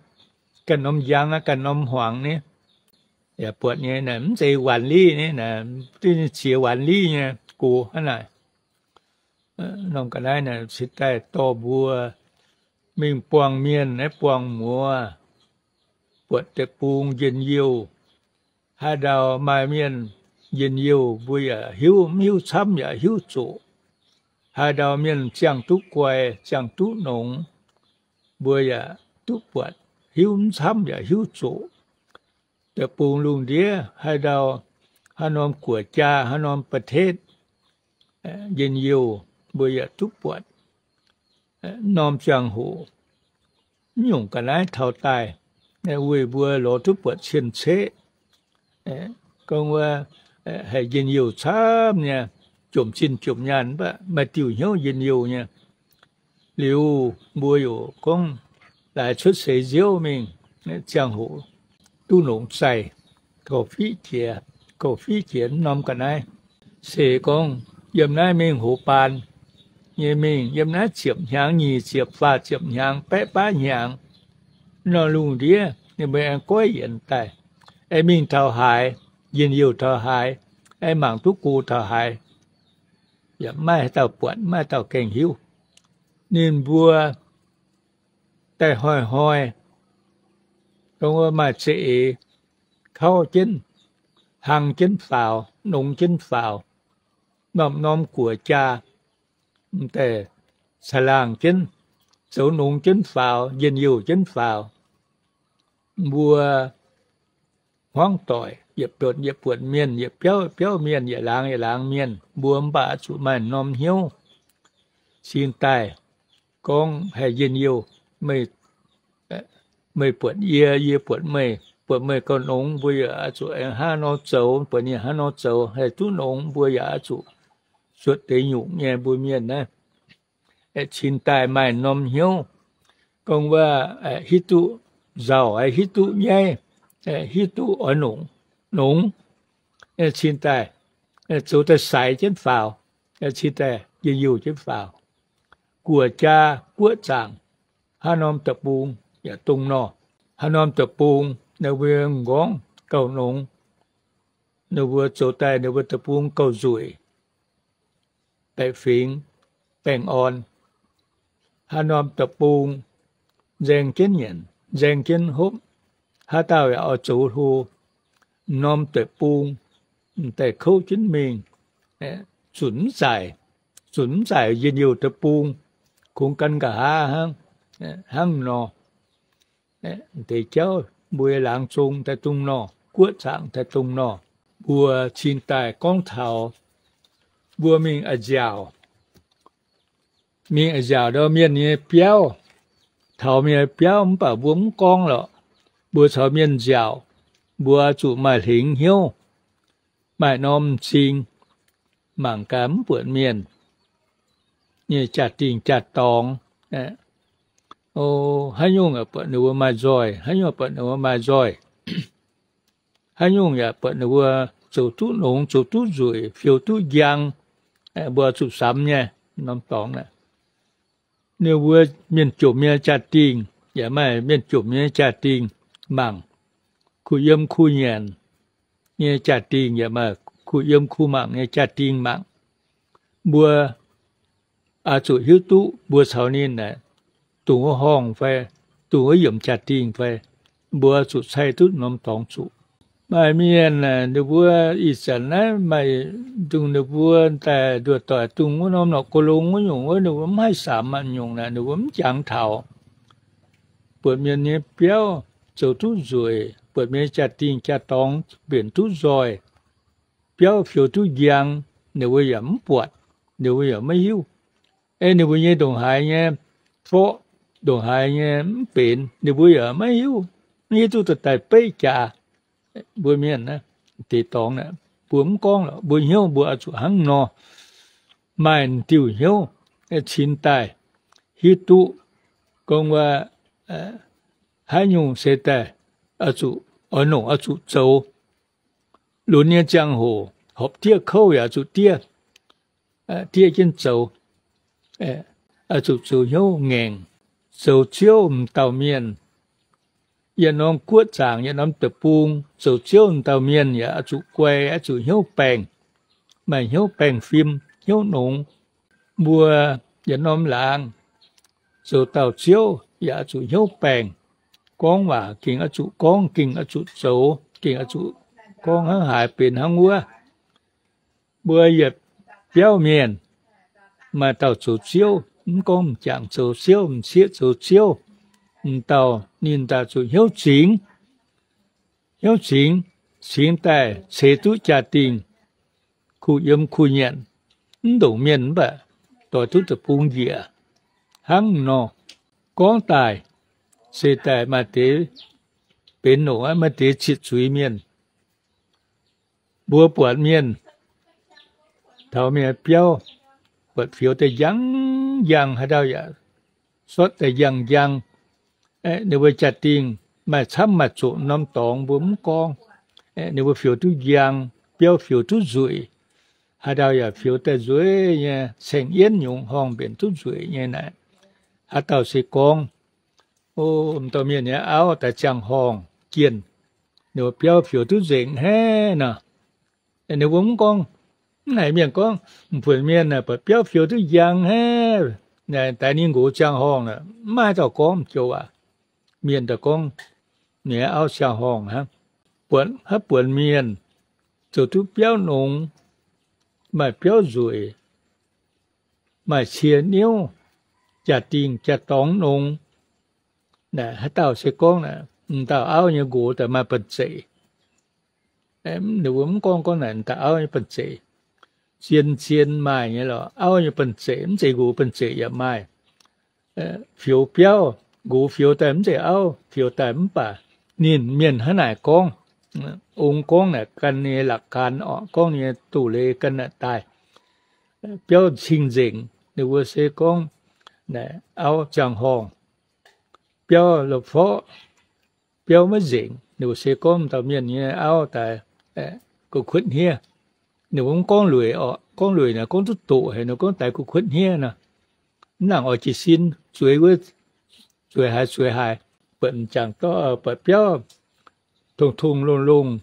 ganh norm njang, ganh norm hmuangx ni, yaac buatc nyei. Mv zeiz 管理 ni, duqv ziex 管理 nyei gox hnangv naaic. Norm ga'naaiv naaic cingx daaih dorh mbuo mingh buangh mienh naaiv buangh muoz, buatc deic-bung njien-youh. Haaix ndau maaih mienh njien-youh mbuo yaac hiuv, mv hiuv camv yaac hiuv zoqc. Haaix ndau mienh ziangh duqv guai, ziangh duqv nongx, mbuo yaac duqv buatc, hiuv mv camv yaac hiuv zoqc. Deic-bung lungh ndiev haaix ndau, haaix norm guoqv-jaa, haaix norm ประเทศ, njien-youh mbuo yaac duqv buatc. Norm ziangh hoc mv nyungc ga'naaiv taux daaih, weic mbuo lorz duqv buatc cien-ceqv. Gorngv wuov, haih njien-youh camv nyei, jomc zinh jomc nyaanh mv baac maaih diuh hnyouv njien-youh nyei. Liuz mbuo yaac gorngv laaix cuotv seix nziouv mingh, ziangh hoc duqv longc zaih, gorx-fiqv jiex, gorx-fiqv jiex mv norm ga'naaiv. Se gorngv yiem naaiv mingh hoz baan nyei mingh, yiem naaiv ziepc hnyangx, nyic ziepc, faah ziepc hnyangx, baeqv baav hnyangx, nor lungh ndiev ninh mbuo aengx goiv yienx daaih, aengx mingh taux haaix, njien-youh taux haaix, aengx mangc duqv go taux haaix, yaac maiv dauh buatc, maiv dauh gengh hiuv. Ninh mbuo daaih hnoi-hnoi, dongh wuov maaih za'eix kauv jienv, hlang jienv faaux, nongx jienv faaux, norm-norm guoqv-jaa m'daaih caangh laangh jienv, zoux nongx jienv faaux, njien-youh jienv faaux. Mbuo hmuangv doic, yietc buonc yietc buonc mienh, yietc biauv biauv mienh, yietc laangz yietc laangz mienh, mbuo mv baac oix zuqc maaih norm hnyouv cingx daaih gorngv haih njien-youh. Meih buatc yie, yie buatc meih, buatc meih gauh nongx, mbuo yaac oix zuqc aengx hnangv nor zoux, buatc ninh hnangv nor zoux, haih duqv nongx, mbuo yaac oix zuqc zuotc deix nyungc nyei mbuo mienh naaiv. Cingx daaih maaih norm hnyouv, gorngv wuov, hiuv duqv nzauh, hiuv duqv nyaiv, hiuv duqv oix nongx, nongx, cingx daaih zoux daaih saix jienv faaux, cingx daaih njien-youh jienv faaux. Guoqv-jaa guoqv zaangc, haaix norm deic-bung yaac dongh nor. Haaix norm deic-bung ninh mbuo m'nqorngv gauh nongx, ninh mbuo zoux daaih ninh mbuo deic-bung gauh nzueic, baeqc fingx, baengh orn. Haaix norm deic-bung nzaeng jienv nyanc, nzaeng jienv hopv, haaix dauh yaac oix zoux hlo. M'norm deic-bung m'daaih kouv jienv mingh, zunc mv zaaic, zunc mv zaaic njien-youh deic-bung, kungx gan nqa'haav hnangv, hnangv nor. Deix jauv mbuo laangz zong daaih dongh nor, guoqv zaangc daaih dongh nor. Mbuo cingx daaih gorngv taux mbuo mingh a'nziaauc, mingh a'nziaauc ndau mienh nyei biauv, taux mienh biauv mv baac mbuo mv gorngv lorqc. Mbuo caux mienh nziaauc, mbuo zuqc maaih hlengx hnyouv, maaih norm m'zing, mangc gaax mv buatc mienh nyei jaa-dingh jaa-dorngx. O, haaix nyungc yaac buatc ninh mbuo maaih nzoih, haaix nyungc buatc ninh mbuo maaih nzoih. Haaix nyungc yaac buatc ninh mbuo zoux duqv nongx, zoux duqv nzueic, fiou duqv njang, mbuo zuqc samx nyei norm dorngx naaic. Ninh mbuo mienh jomc nyei jaa-dingh yaac maaih mienh jomc nyei jaa-dingh mangc, kuh yiem kuh nyanc nyei jaa-dingh yaac maaih kuh yiem kuh mangc nyei jaa-dingh mangc. Mbuo oix zuqc hiuv duqv mbuo caux ninh aeqv, dongh wuov horngh fai, dongh wuov yiemc jaa-dingh fai, mbuo zuqc cai duqv norm dorngx zuqc. Maaih mienh ninh mbuo ih zanc naaiv maaih dongh ninh mbuo daaih nduoh doic dongh wuov norm norqc go longx wuov nyungc wuov, ninh mbuo mv haih samx aqv nyungc naaic, ninh mbuo mv jangx taux. Buatc mienh nyei biauv zoux duqv nzueic, buatc mienh nyei jaa-dingh jaa-dorngx mbenc duqv nzoih, biauv fiou duqv njang, ninh mbuo yaac mv buatc, ninh mbuo yaac maiv hiuv. Ei ninh mbuo nyei ndongc haaix nyei forv, ndongc haaix nyei mv benx, ninh mbuo yaac maiv hiuv, mv hiuv duqv daaih beiv jaax. Mbuo mienh naaiv deix dorngx naaic, mbuo mv gorngv lorqc, mbuo hnyouv mbuo oix zuqc hnangv nor. Maaih diuh hnyouv cingx daaih hiuv duqv gorngv wuov, haaix nyungc se daaih oix zuqc, oix nongc oix zuqc zoux. Lunx nyei ziangh hoc, horpc diev kouv yaac oix zuqc diev, diev jienv zoux. Oix zuqc zoux hnyouv ngaengc, zoux ziouv m'dauh mienh. Yietc norm guoqv zaangc, yietc norm deic-bung, zoux ziouv m'dauh mienh yaac oix zuqc guai, oix zuqc hnyouv baengh, maaih hnyouv baengh fim, hnyouv nongx. Mbuo yietc norm laangz zoux dauh ziouv yaac oix zuqc hnyouv baengh. Gorngv waac gengh oix zuqc gorngv, gengh oix zuqc zoux, gengh oix zuqc gorngv hnangv haaix benx hnangv wuov. Mbuo yietc biauv mienh maaih dauh zoux ziouv, mv gorngv m'jangc zoux ziouv, m'sieqv zoux ziouv, m'dauh ninh daaih zuqc hnyouv cingx, hnyouv cingx, cingx daaih ceix duqv jaa-dingh, kuh yiem kuh nyanc, mv ndongc mienh mv baac doix duqv deic-bung njiec hnangv nor. Gorngv daaih se daaih maaih deix benx nongc, maaih deix zieqc zuiz mienh. Mbuo buatc mienh taux mienh biauv, buatc fioux daaih njang njang, haaix dauh yaac sortv daaih njang njang. Ninh mbuo jaa-dingh maaih camv maaih zoqc norm dorngx mbuo mv gorngv. Ninh mbuo fioux duqv njang, biauv fioux duqv nzueic, haaix dauh yaac fioux daaih nzueic nyei, saeng-yienv nyungc horngh mbenc duqv nzueic nyei naaic. Haaix dauh se gorngv, o, m'dauh mienh nyei auv daaih ziangh horngh jienh, ninh mbuo biauv fioux duqv nzengc haiv nor. Ninh mbuo mv gorngv, mv haiz mienh gorngv, m'buonc mienh naaic buatc biauv fioux duqv njang haiv, naaic daix ninh nqox ziangh horngh naaic, mv maaih dauh gorngv m'jouv aac. Mienh daaih gorngv, ninh auv ziangh horngh hnangv. Buatc haaix buonc mienh zoux duqv biauv nongx, maaih biauv nzueic, maaih cie niouv, jaa-dingh jaa-dorngx nongx, naaic haaix dauh se gorngv naaic, m'dauh auv nyei nqox daaih maaih banh zeic. Ninh mbuo mv gorngv gorngv naaic m'dauh auv nyei banh zeic. Zien zien maaih nyei lorqc, auv nyei banh zeic, mv zeiz nqox banh zeic yaac maaih. Fioux biauv, nqox fioux daaih mv zeiz auv fioux daaih mv baac ninh mienh hnangv naaic gorngv. Ong gorngv naaic gan nyei la'gaan orqc, gorngv nyei doz-leiz gan naaic daaih. Biauv cing-nzengc, ninh mbuo se gorngv naaic auv ziangh horngh. Biauv la'forqv, biauv maiv nzengc, ninh mbuo se gorngv m'dauh mienh nyei auv daaih gu'kuotv hniev. Ninh mbuo mv gorngv lueic orqc, gorngv lueic naaic gorngv duqv doqc haic, ninh gorngv daaih gu'kuotv hniev nor. Mv nangc oix jiez sin, zueiz wuov, zueiz haaix zueiz haaix, buatc m'jangc dorh, buatc biauv tongx-tongx longx-longx,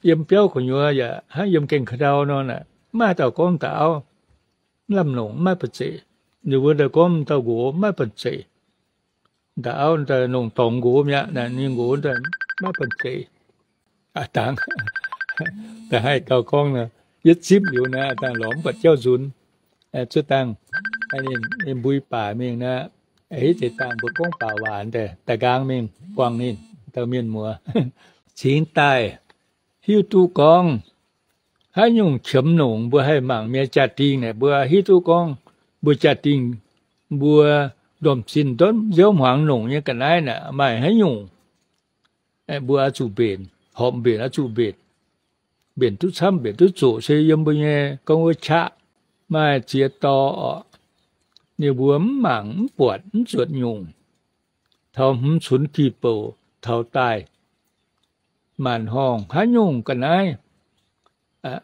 yiem biauv gu'nyuoz yaac hnangv yiem gaengh ka'ndau nor naaic, mv maaih dauh gorngv m'dauh auv mv lamh longc, mv maaih banh zeic. Ninh mbuo daaih gorngv m'dauh nqox mv maaih banh zeic. M'dauh auv daaih longc dorngx nqox mi'aqv, ninh nqox daaih mv maaih banh zeic. Aa dangh, da'haih gauh gorngv nor, yietv zipv liuz naaiv, aa dangh lorz mv buatc jauv nzunx. Zuov dangh, ninh mbui baac mingh naaiv, hitv deix dangh mbuo gorngv baac waac daaih, daaih nqaang mingh buangh ninh dauh mienh muoz. Cingx daaih hiuv duqv gorngv haaix nyungc qiemx longc mbuo haih mangc mienh jaa-dingh naaic, mbuo hiuv duqv gorngv mbuo jaa-dingh, mbuo ndorm-zinh ndortv nziouv hmuangx longc nyei ga'naaiv naaic maaih haaix nyungc. Mbuo oix zuqc mbenc, horpc mbenc oix zuqc mbenc. Mbenc duqv camv mbenc duqv zoqc se yiem mbuo nyei gorngv wuov qaqv. Maaih ziex dorh orqc, ninh mbuo mv mangc mv buatc mv zuotc nyungc. Taux hmz cunx gih bouc taux daaih, maanc horngh haaix nyungc ga'naaiv,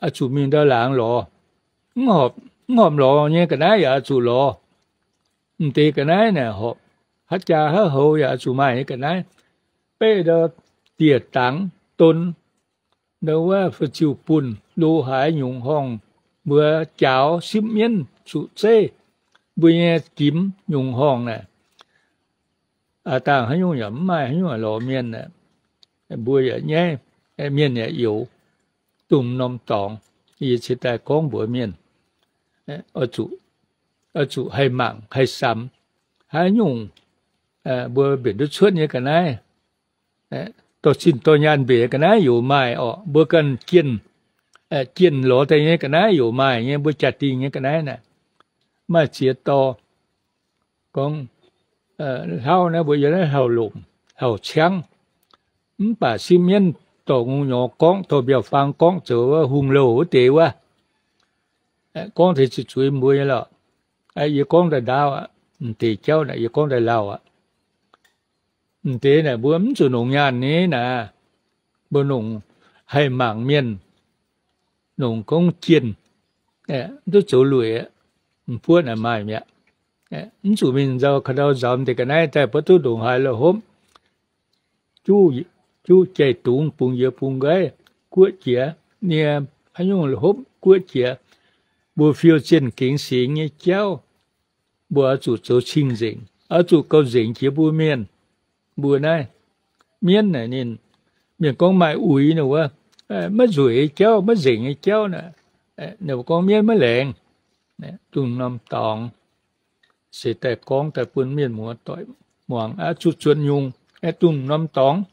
oix zuqc mingh ndau laangz lorz. Mv horpc lorz nyei ga'naaiv yaac oix zuqc lorz. M'deix ga'naaiv naaic horpc, haaix jaa haaix houx yaac oix zuqc maaih nyei ga'naaiv. Beiv ndau dieh dangx don, ndau wuov fu-ziu bunh, lo haaix nyungc horngh, mbuo jaaux sipv mienv zuqc zeiv, mbuo nyei gimx nyungc horngh naaic, aa dangh haaix nyungc yaac mv maaih haaix nyungc lorz mienh aqv. Mbuo yaac nyaiv, mienh yaac youx, dongh norm dorngx. Yie cingx daaih gorngv mbuox mienh, oix zuqc haih mangc haih samx, haaix nyungc mbuo mbenc duqv cuotv nyei ga'naaiv, dorh zinh dorh nyaanh mbenc ga'naaiv yaac maaih orqc. Mbuo ganh jienh, jienh lorz daaih nyei ga'naaiv yaac maaih nyei, mbuo jaa-dingh nyei ga'naaiv naaic. Maaih ziex dorh gorngv, hlauv naaiv mbuo yiem naaiv hlauv-lomc, hlauv-ciangv, mv baac sipv mienv dorh ngongh nyorx gorngv, dorh mbiauz-faang gorngv zoux wuov hungh louh wuov deix wuov. Gorngv deix zuqc zuiz mbuo nyei lorqc. Yie gorngv daaih ndaauv aqv, m'deix jauv naaic yie gorngv daaih lauh aqv. M'deix naaic mbuo mv zuqc longc nyaanh nyei naaic. Mbuo longc haih mangc mienh, longc gorngv jienh, mv duqv zoux lueic, m'buoqv naaic maaih mi'aqv. Mv zuqc mingh nzauh ka'ndau nzaaux m'deix ga'naaiv daaih, mbuo duqv ndongc haaix la'hopv, juqv jai-dungz bungx yie bungx nqaiv, guoqv jiex nie, haaix nyungc la'hopv guoqv jiex. Mbuo fiou zienh gengx singx nyei jauv, mbuo oix zuqc zoux cing-nzengc, oix zuqc gauh nzengc jiex mbuo mienh. Mbuo naaiv mienv naaic ninh, mienh gorngv maaih uix ninh wuov, maiv nzueic nyei jauv, maiv nzengc nyei jauv naaic, ninh mbuo gorngv mienv maiv laengz. Dongh norm dorngx se daaih gorngv daaih bun mienh muoz-doic muangx, zuqc zuotc nyungc, dongh norm dorngx,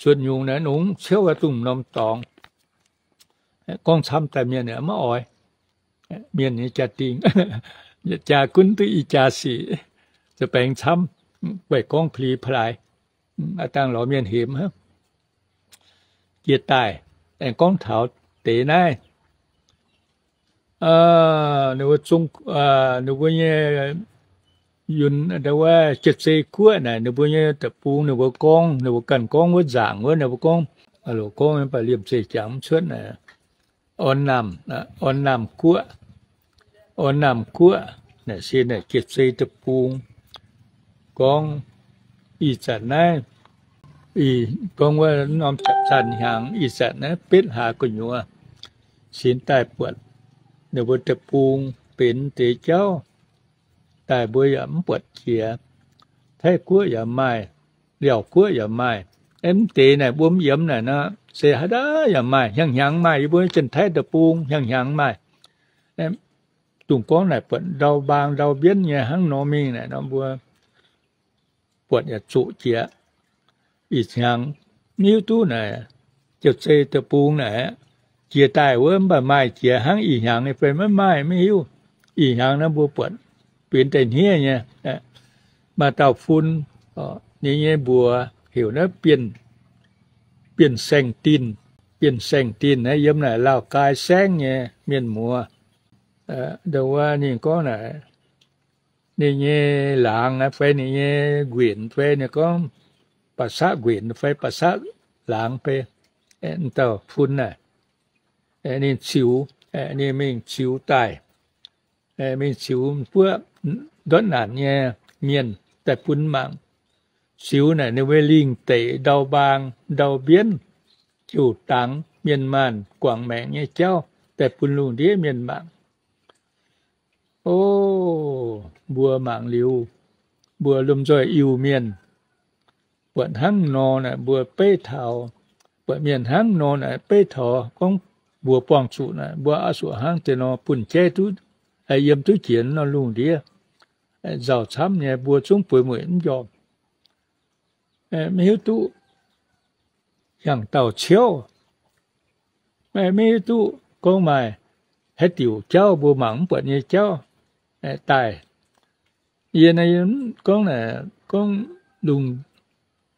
zuotc nyungc naaiv nongx ciouv dongh norm dorngx. Gorngv camv daaih mienh maiv oix. Mienh nyei jaa-dingh, jaa gunv duqv i jaa sic, za'baengx camv, weic gorngv pli plaaix, aav dangh lorz mienh hemx. Jiex daaih, aengx gorngv taux deix naaiv, ninh mbuo zong, ninh mbuo nyei yunc, wuov Jiex Zei Guoqv naaic, ninh mbuo nyei deic-bung, ninh mbuo gorngv, ninh mbuo ganh gorngv wuov nzaangc wuov, ninh mbuo gorngv, gorngv mv baac liemh zeih jangx mv cuotv naaic, Orn Naamh, Orn Naamh Guoqv, Orn Naamh Guoqv naaic se naaic Jiex Zei Deic-Bung. Gorngv ih zanc naaiv, gorngv wuov norm japv zanh hnyangx ih zanc naaiv betv hlaax gu'nyuoz, sin daaih buatc ninh mbuo deic-bung benx deix jauv daaih, mbuo yaac mv buatc jiex. Taiv Guoqv yaac maaih, Liaauc Guoqv yaac maaih. Mv deix naaic mbuo mv yiem naaic nor, se haaix dauh yaac maaih, hnyangx-hnyangx maaih. Yie mbuo Janx-Taiv Deic-Bung hnyangx-hnyangx maaih. Dongh gorngv naaic buatc ndau mbaang ndau mbienv nyei hnangv nor mingh naaic nor, mbuo buatc yaac zoqc jiex. Ih hnyangx mv hiuv duqv naaic, Jiex Zei Deic-Bung naaic, jiex daaih wuov mv baac maaih jiex hnangv ih hnyangx nyei fai maiv maaih maiv hiuv. Ih hnyangx naaiv mbuo buatc benx daaih hniev nyei. Maaih dauh fun, ninh nyei mbuox heuc naaiv Bienh Saeng Dinh. Bienh Saeng Dinh naaiv yiem naaic Laauh Gaai Saengv nyei mienh muoz. Ndongc wuov ninh gorngv naaic, ninh nyei laangz fai ninh nyei nquenc fai ninh gorngv ba'saqv nquenc fai ba'saqv laangz fai, dauh fun naaic, ninh ziux, ninh mingh ziux daaih, mingh ziux buov ndortv naanc nyei mienh daaih bun mangc. Ziux naaic ninh mbuo lingh deic ndau mbaang ndau mbienv, jouh dangx mienh maanh guangc maengc nyei jauv daaih bun lungh ndiev mienh mangc. O, mbuo mangc liuz, mbuo lomh nzoih Iu-Mienh buatc hnangv nor naaic mbuo beiv taux, buatc mienh hnangv nor naaic beiv taux gorngv mbuox buangh zuqc naaic mbuo oix zuqc hnangv deix nor bun jaiv duqv, yiem duqv jiex nor lungh ndiev. Nzauh camv nyei, mbuo zungv bueix mueic mv njormh. Maiv hiuv duqv hiaangx dauh ciouv, maiv hiuv duqv gorngv maaih haaix diuc jauv mbuo mangc mv buatc nyei jauv daaih. Yie naaiv gorngv, gorngv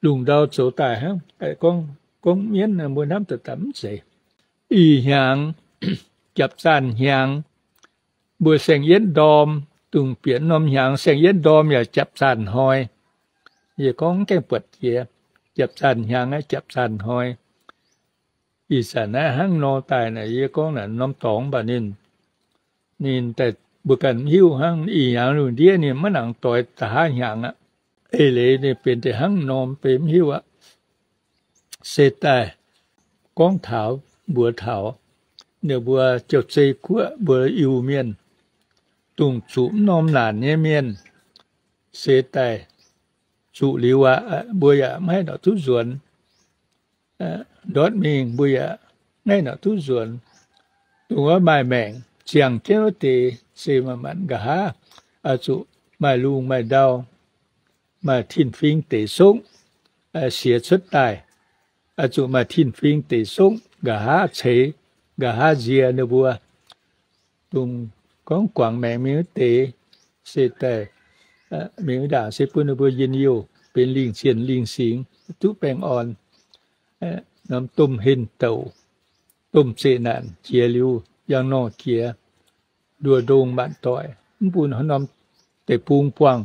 lungh ndau zoux daaih hnangv, gorngv mienv mbuo hnamv daaih mv zeiz. Ih hnyangx, japv zanh hnyangx, mbuo saeng-yietv ndorm, dongh bieqc norm hnyangx saeng-yietv ndorm yaac japv zanh hnoi. Yie gorngv mv gaengh buatc jiex, japv zanh hnyangx aqv, japv zanh hnoi. Ih zanc naaiv hnangv nor daaih naaic, yie gorngv naaic norm dorngx mv baac ninh, ninh daaih mbuo ganh mv hiuv hnangv. Ih hnyangx lungh ndiev ninh maiv nangc doix da'haav hnyangx aqv. Eix leiz ninh benx deix hnangv norm benx mv hiuv aqv. Se daaih gorngv taux mbuox taux ninh mbuo Jauv-Zei Guoqv mbuo Iu-Mienh, dongh zuqc mv norm naanc nyei mienh, se daaih zuqc liuz aqv, mbuo yaac maiv haih norqc duqv nzuonx. Ndortv mingh mbuo yaac maiv haih norqc duqv nzuonx. Dongh wuov maaih maengc ziangh jienv wuov deix se manc-manc nqa'haav, oix zuqc maaih lungh maaih ndau, maaih tin-fing deic sokv siex cuotv daaih. Oix zuqc maaih tin-fing deic sokv nqa'haav ceix, nqa'haav nzie ninh mbuo. Dongh gorngv guangc maengc mingh wuov deix, se daaih mingh wuov ndaangc se bun ninh mbuo njien-youh benx lingh zienh lingh singx, duqv baengh orn. Norm domh henh douc, domh zeqc naanc jiex liuz, yangh nor jiex, nduoh ndongh maanc doic, mv bun haaix norm deic-bung buangh.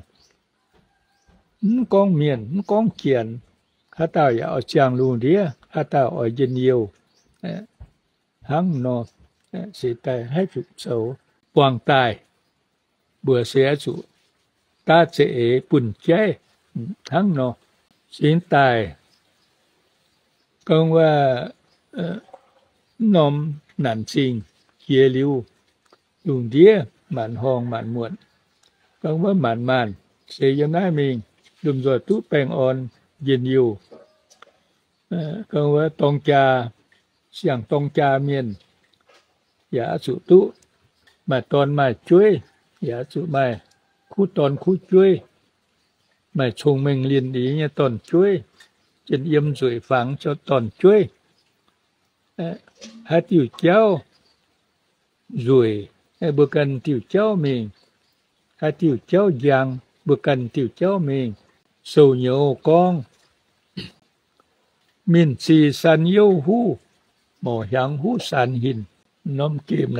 Mv gorngv mienh, mv gorngv janx, haaix dauh yaac oix ziangh lungh ndiev, haaix dauh oix njien-youh hnangv nor, se daaih haih zuqc zoux buangh daaih. Mbuo se oix zuqc daav za'eix bun jaiv hnangv nor. Cingx daaih gorngv wuov, mv norm naanc zingh jiex liuz, lungh ndiev maanc horngh maanc muotc, gorngv wuov maanc maanh se yiem naaiv mingh, lomh nzoih duqv baengh orn njien-youh. Gorngv wuov dorng jaa, siang-dorng jaa mienh yaac oix zuqc duqv maaih dorn maaih jueiv, yaac oix zuqc maaih kuv dorn kuv jueiv, maaih cong-mengh linh liuz nyei dorn-jueiv, jien yiem nzueic fangx dorn-jueiv, haaix diuh jauv nzueic, mbuo ganh diuh jauv mingh, haaix diuh jauv njang, mbuo ganh diuh jauv mingh. Sou-nyouz gorngv, Mienh zih san youv huv, morc hiaangx huv san hinc. Norm gemh,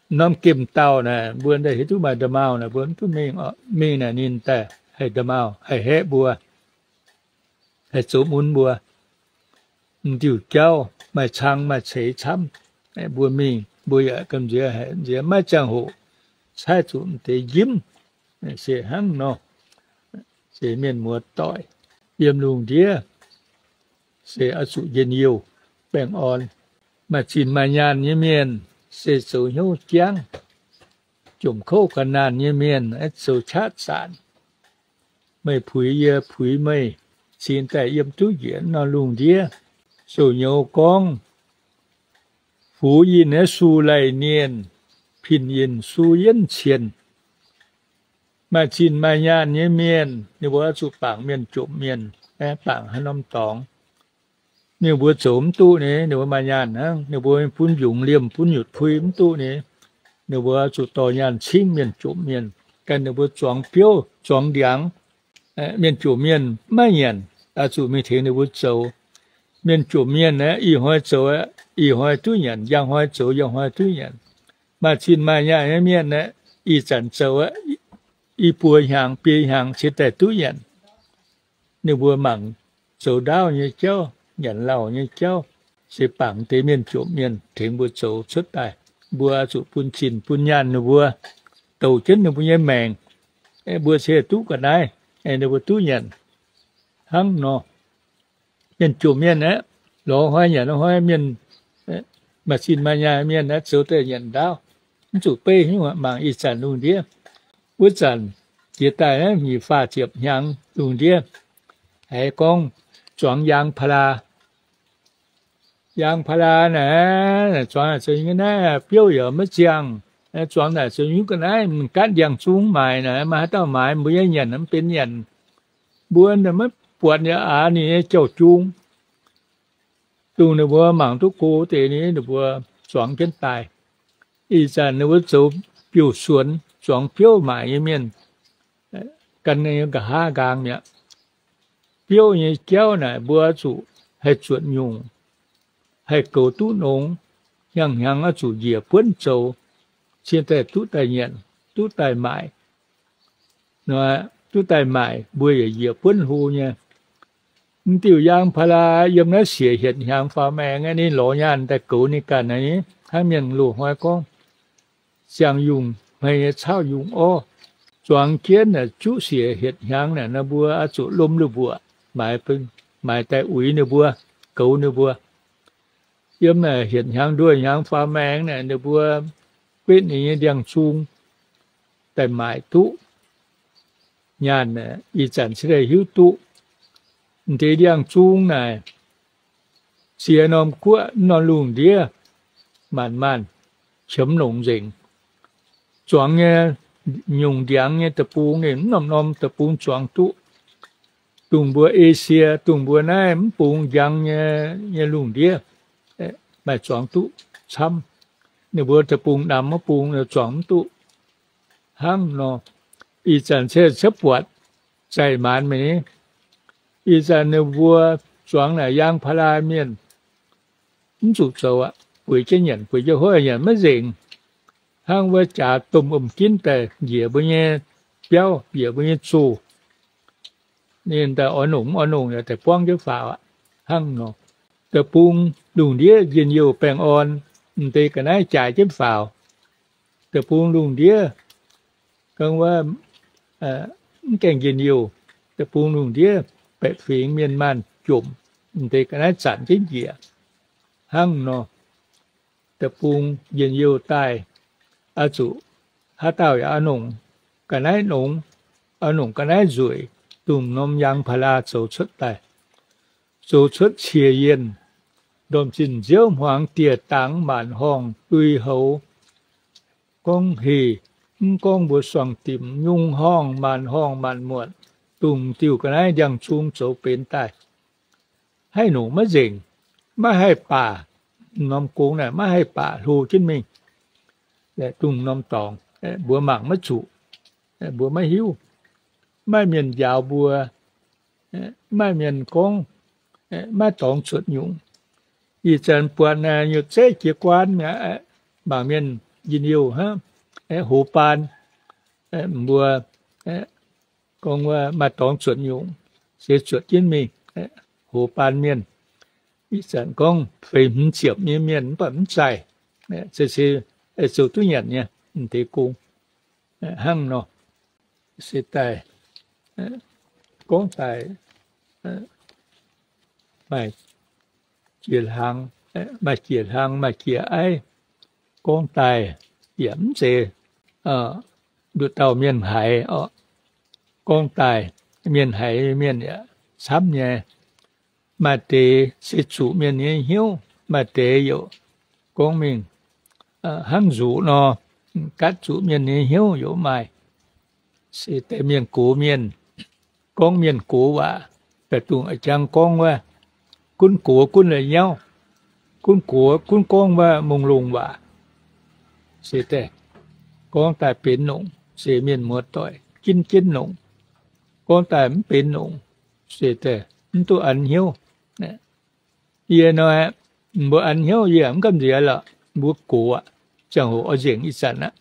norm gemh dauh naaic, mbuo daaih hiuv duqv maaih nda'maauh naaic, mbuo mv duqv mingh, mingh naaic ninh daaih haih nda'maauh, haih haeqv mbuo, haih zoux mun mbuo. M'diuh jauv maaih cang maaih ceix camv, mbuo mingh mbuo yaac gamh nziex haic, nziex maiv ziangh hoc caaiv zuqc m'deix njimv, se hnangv nor. Se mienh muoz-doic yiem lungh ndiev se oix zuqc njien-youh baengh orn. Maaih zinh maaih nyaanh nyei mienh se zoux hnyouv jangv. Jomc kouv ga'naanh nyei mienh zoux qaqv zaanc. Meih puix yie, puix meih, cingx daaih yiem duqv njiec norm lungh ndiev. Sou-nyouz gorngv, Fuix yinh naaiv su laih nienh, pin yinh su yienv cienh. Maaih zinh maaih nyaanh nyei mienh, ninh mbuo oix zuqc bangc mienh jomc mienh, bangc haaix norm dorngx. Ninh mbuo zoux mv duqv ni, ninh mbuo maaih nyaanh hnangv, ninh mbuo bun njungx liemh, bun nyutc pui mv duqv ni, ninh mbuo zuqc dorh nyaanh cingv mienh jomc mienh, ganh ninh mbuo zuangx biouv, zuangx ndiangx. Mienh jomc mienh maiv nyanc, oix zuqc mingh tengx ninh mbuo zoux. Mienh jomc mienh aeqv, ih hnoi zoux aeqv, ih hnoi duqv nyanc, njang hnoi zoux, njang hnoi duqv nyanc. Maaih zinh maaih nyaanh nyei mienh aeqv, ih zanc zoux aeqv, i buo hnyangx, biei hnyangx cingx daaih duqv nyanc. Ninh mbuo mangc zoux ndaauv nyei jauv, nyanc lauh nyei jauv, se bangc deix mienh jomc mienh tengx mbuo zoux cuotv daaih. Mbuo zuqc bun zinh bun nyaanh ninh mbuo, douc jienv ninh mbuo nyei maengc. Mbuo se duqv ga'naaiv, ninh mbuo duqv nyanc hnangv nor. Mienh jomc mienh aeqv, lorz hnoi nyanc hnoi mienh, maaih zinh maaih nyaanh mienh aeqv, zoux daaih nyanc ndaauv, mv zuqc beiv hnyouv mangc ih zanc lungh ndiev. Wuov zanc jiex daaih naaiv nyic faah ziepc hnyangx lungh ndiev, haiz gorngv zuangx yaang pa'laa. Yaang pa'laa naaic, zuangx naaic zoux nyungc naaiv, biouv yaac maiv ziangh. Zuangx naaic zoux nyungc ga'naaiv, mv gaanv ndiangx-zung maaic naaic, maaih haaix dauh maaiz, mbuo nyei nyanc mv benx nyanc. Mbuo maiv buatc yaac aax ninh nyei jauv-jung. Dongh ninh mbuo mangc duqv go deix ni, ninh mbuo zuangx jienv daaih. Ih zanc ninh mbuo zoux biouv-suonx, zuangx biouv maaic nyei mienh, gan ninh nqa'haav nqaang mi'aqv. Biouv nyei jauv naaic mbuo zuqc haih zuotc nyungc, haih goux duqv nongx, hnyangx-hnyangx oix zuqc njiec buonv zoux, cingx daaih duqv daaih nyanc, duqv daaih maaic. Duqv daaih maaic mbuo yaac njiec buonv hlo nyei. Mv diuh yaang pa'laa yiem naaiv siec hietc hnyangx faaux maengx, ninh lorz nyaanh daaih goux ninh ganh hnangv. Mienh loz-hnoi gorngv, siang yungh hmei nyei cauv yungh orv. Zuangx jienv naaic juqv siec hietc hnyangx naaic, mbuo oix zuqc lomh ninh mbuo, maaiz daaih uix ninh mbuo, goux ninh mbuo. Yiem naaic hietc hnyangx nduoh hnyangx faaux maengx naaic, ninh mbuo betv ninh nyei ndiangx-zung daaih maaic duqv nyaanh. Ih zanc cingx daaih hiuv duqv, m'deix ndiangx-zung naaic, ziex norm guoqv, norm lungh ndiev, maanc maanc qiemx longc nzengc. Zuangx nyei nyungc ndiangx nyei deic-bung ninh mv norm-norm deic-bung zuangx duqv. Dongh mbuo Esie, dongh mbuo naaiv mv bung njang nyei, nyei lungh ndiev, maaih zuangx duqv camv. Ninh mbuo deic-bung namx wuov bung zuangx mv duqv. Hnangv nor, ih zanc se cuotv buatc zaih maanz mingh. Ih zanc ninh mbuo zuangx naaic yaang pa'laa mienh mv zuqc zoux aqv, bueix jienv nyanc, bueix jienv hoiv nyanc maiv nzengc. Hnangv wuov jaax domh wuom-ginv daaih njiec mbuo nyei biauv, bieqc mbuo nyei zoh. Ninh daaih oix nongc mv oix nongc yaac daaih buangv jienv faaux aqv. Hnangv nor, deic-bung lungh ndiev njien-youh baengh orn, m'deix ga'naaiv jaaix jienv faaux. Deic-bung lungh ndiev ga'naaiv mv gaengh njien-youh, deic-bung lungh ndiev baeqc fingx mienh maanh jomc, m'deix ga'naaiv zanc jienv njiec. Hnangv nor, deic-bung njien-youh daaih, oix zuqc haaix dauh yaac oix nongc ga'naaiv nongx, oix nongc ga'naaiv nzueic, dongh norm yangh pa'laa zoux cuotv daaih. Zoux cuotv cie-yienh, ndorm-zinh nziouv hmuangx dieh dangx maanc horngh lui-houx. Gorngv heh, mv gorngv mbuo suangx dimc nyungc horngh maanc horngh maanc muotc, dongh diuh ga'naaiv ndiangx-zung zoux benx daaih. Haih nongc maiv nzengc, maiv haih baac. Norm gong naaic maiv haih baac hlo jienv mingh. Dongh norm dorngx, mbuo mangc maiv zuqc, mbuo maiv hiuv. Maaih mienh njaaux mbuo, maaih mienh gorngv, maiv dorngx cuotv nyungc. Ih zanc buatc naaic nyutc zeiv jiez guaan mi'aqv, mangc mienh njien-youh hnangv, hoz baan, mbuo gorngv wuov maaih dorngx cuotv nyungc, se cuotv jienv mingh, hoz baan mienh. Ih zanc gorngv feix hmz ziepc nyei mienh mv baac mv zaih, se, se zoux duqv nyanc nyei m'deix gong. Hnangv nor, se daaih gorngv daaih maaih jiex hlang, maaih jiex hlang, maaih jiex aiv. Gorngv daaih yaac mv zeiz nduqc dauh mienh haiz oc. Gorngv daaih mienh haiz mienh yaac camv nyei. Maaih deix se zuqc mienh nyei hnyouv, maaih deix yaac gorngv mingh hnangv nzuqc nor, gatv zuqc mienh nyei hnyouv yaac maaih. Se deix mienh gox mienh, gorngv mienh gox waac, daaih dongh a'jang gorngv wuov, gunv gox gunv la'nyauv, gunv gox gunv gorngv wuov mongh longh waac. Se daaih gorngv daaih benx nongc, se mienh muoz-doic ginv jienv nongc. Gorngv daaih mv benx nongc, se daaih mv duqv an hnyouv. Yie nor, mbuo an hnyouv yie mv gamh nziex lorqc, mbuo gox aqv, ziangh hoc oix nzengc ih zanc aqv.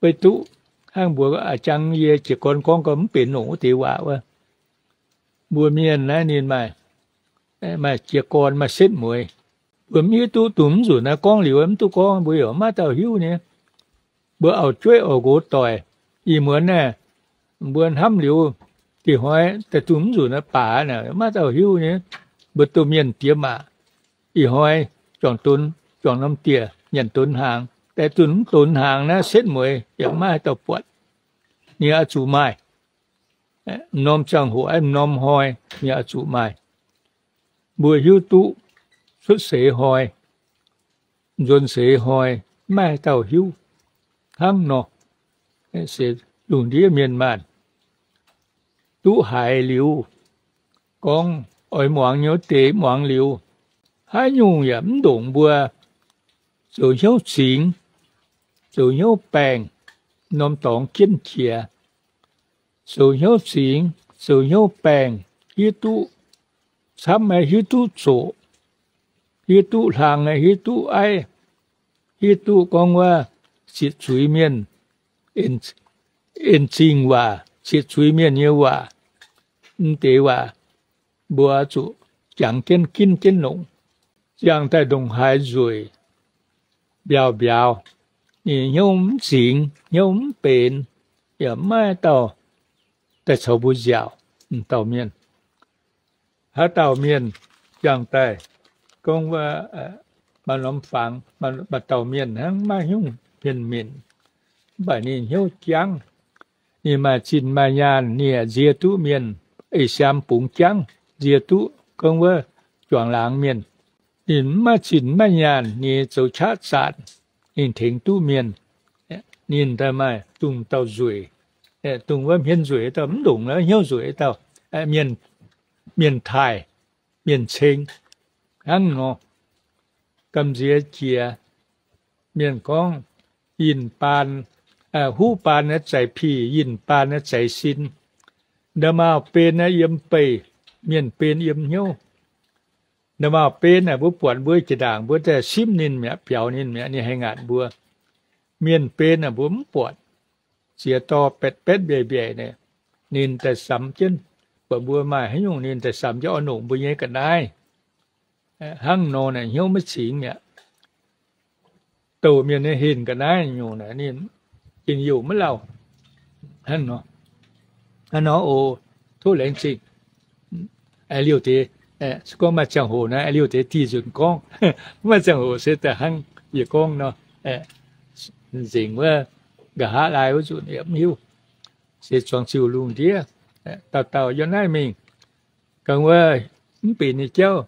Beiv duqv hnangv mbuo a'jang yie jiez gorn gorngv gau mv benx nongc wuov deix waac wuov. Mbuo mienh naaiv ninh maaih, maaih jiez gorn maaih setv mueiz. Mbuo mv hiuv duqv dongh mv nzunc naaiv gorngv liuz mv duqv gorngv, mbuo yaac maiv dauh hiuv nyei. Mbuo auv-jueiv auv-nqox doic, ih muonz naaiv mbuo hnamv liuz, dih hnoi daaih dongh mv nzunc naaiv baac naaic maiv dauh hiuv nyei. Mbuo domh mienh diex maac, ih hnoi juangc donx, juangc norm dieh nyanc donx hnaangx, daaih dongh mv donx hnaangx naaiv setv mueiz yaac maiv haaix dauh buatc. Ninh oix zuqc maaih. M'norm ziangh hoc, m'norm hnoi ninh oix zuqc maaih. Mbuo hiuv duqv cuotv seix hnoi, nzuonx seix hnoi, maiv haaix dauh hiuv. Hnangv nor, se lungh ndiev mienh maanh duqv haiz liuz, gorngv oix muangx nyei wuov deix muangx liuz, haaix nyungc yaac mv ndongc mbuo zoux hnyouv zingx, zoux hnyouv baengh, norm dorngx jienv jiex. Zoux hnyouv zingx, zoux hnyouv baengh, hiuv duqv camv nyei, hiuv duqv zoqc, hiuv duqv hlang nyei, hiuv duqv aiv, hiuv duqv gorngv wuov zieqc zuiz mienh, en-zingh waac, zieqc zuiz mienh nyei waac, m'deix waac, mbuo zuqc jangx jienv ginv jienv longc. Ziangh daaih ndongc haaix nzueic, mbiauz mbiauz, ninh hnyouv mv zingx, hnyouv mv benx, yaac maiv dauh daaih caux mbuo nziaauc. M'dauh mienh, haaix dauh mienh ziangh daaih gorngv wuov, maaih norm fangx, maaih dauh mienh hnangv maiv hnyouv hmien-minc, mv baac ninh hnyouv jangv. Ninh maaih zinh maaih nyaanh, ninh yaac nzie duqv mienh, ih siaam bungx jangv, nzie duqv gorngv wuov juangc laangz mienh. Ninh mv maaih zinh maiv maaih nyaanh, ninh zoux qaqv zaanc, ninh tengx duqv mienh. Ninh daaih maaih dongh dauh nzueic, dongh wuov hmien nzueic dauh, mv ndongc hnyouv nzueic dauh, mienh taaih, mienh ceng hnangv nor. Gamh nziex jiex, mienh gorngv, yinh baan, huv baan naaiv zaic pih, yinh baan naaiv zaic sin. Nda'maauh ben naaiv yiem beih, mienh ben yiem hnyouv. Nda'maauh ben naaic mbuo buatc mbuo jiex ndaangc mbuo daaih simv ninh mi'aqv, biaux ninh mi'aqv, ninh haih ngaatc mbuo. Mienh ben naaic mbuo mv buatc. ziex dorh betv betv mbiaec mbiaec naaic, ninh daaih samx jienv, buatc mbuo maaih haaix nyungc ninh daaih samx jienv oix nongc mbuo nyei ga'naaiv. Hnangv nor naaic hnyouv maiv cingx mi'aqv. Douc mienh nyei hinc ga'naaiv nyungc naaic ninh njien-youh maiv lauh. Hnangv nor, hnangv nor oc. Tov laengz zingh. Aengx liuz deix, se gorngv maaih ziangh hoc naaic, aengx liuz deix dih nzunc gorngv. Mv maaih ziangh hoc se daaih hnangv yie gorngv nor, nzengc wuov nqa'haav laai wuov nzunc yaac mv hiuv. Se zuangx ziuh lungh ndiev, dauh dauh yiem naaiv mingh, ga'naaiv wuov mv benx nyei jauv,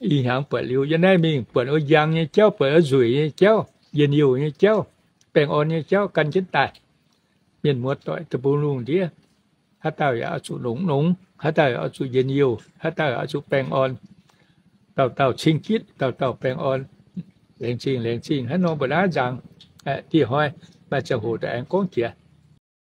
ih hnyangx buatc liuz yiem naaiv mingh buatc wuov njang nyei jauv, buatc wuov nzueic nyei jauv, njien-youh nyei jauv, baengh orn nyei jauv gan jienv daaih. Mienh muoz-doic deic-bung lungh ndiev, haaix dauh yaac oix zuqc longx longx, haaix dauh yaac oix zuqc njien-youh, haaix dauh yaac oix zuqc baengh orn. Dauh dauh cing-jitv, dauh dauh baengh orn. Laengz zingh, laengz zingh. Hnangv nor mbuo naaiv nzangc, dieh hnoi maaih ziangh hoc daaih aengx gorngv jiex.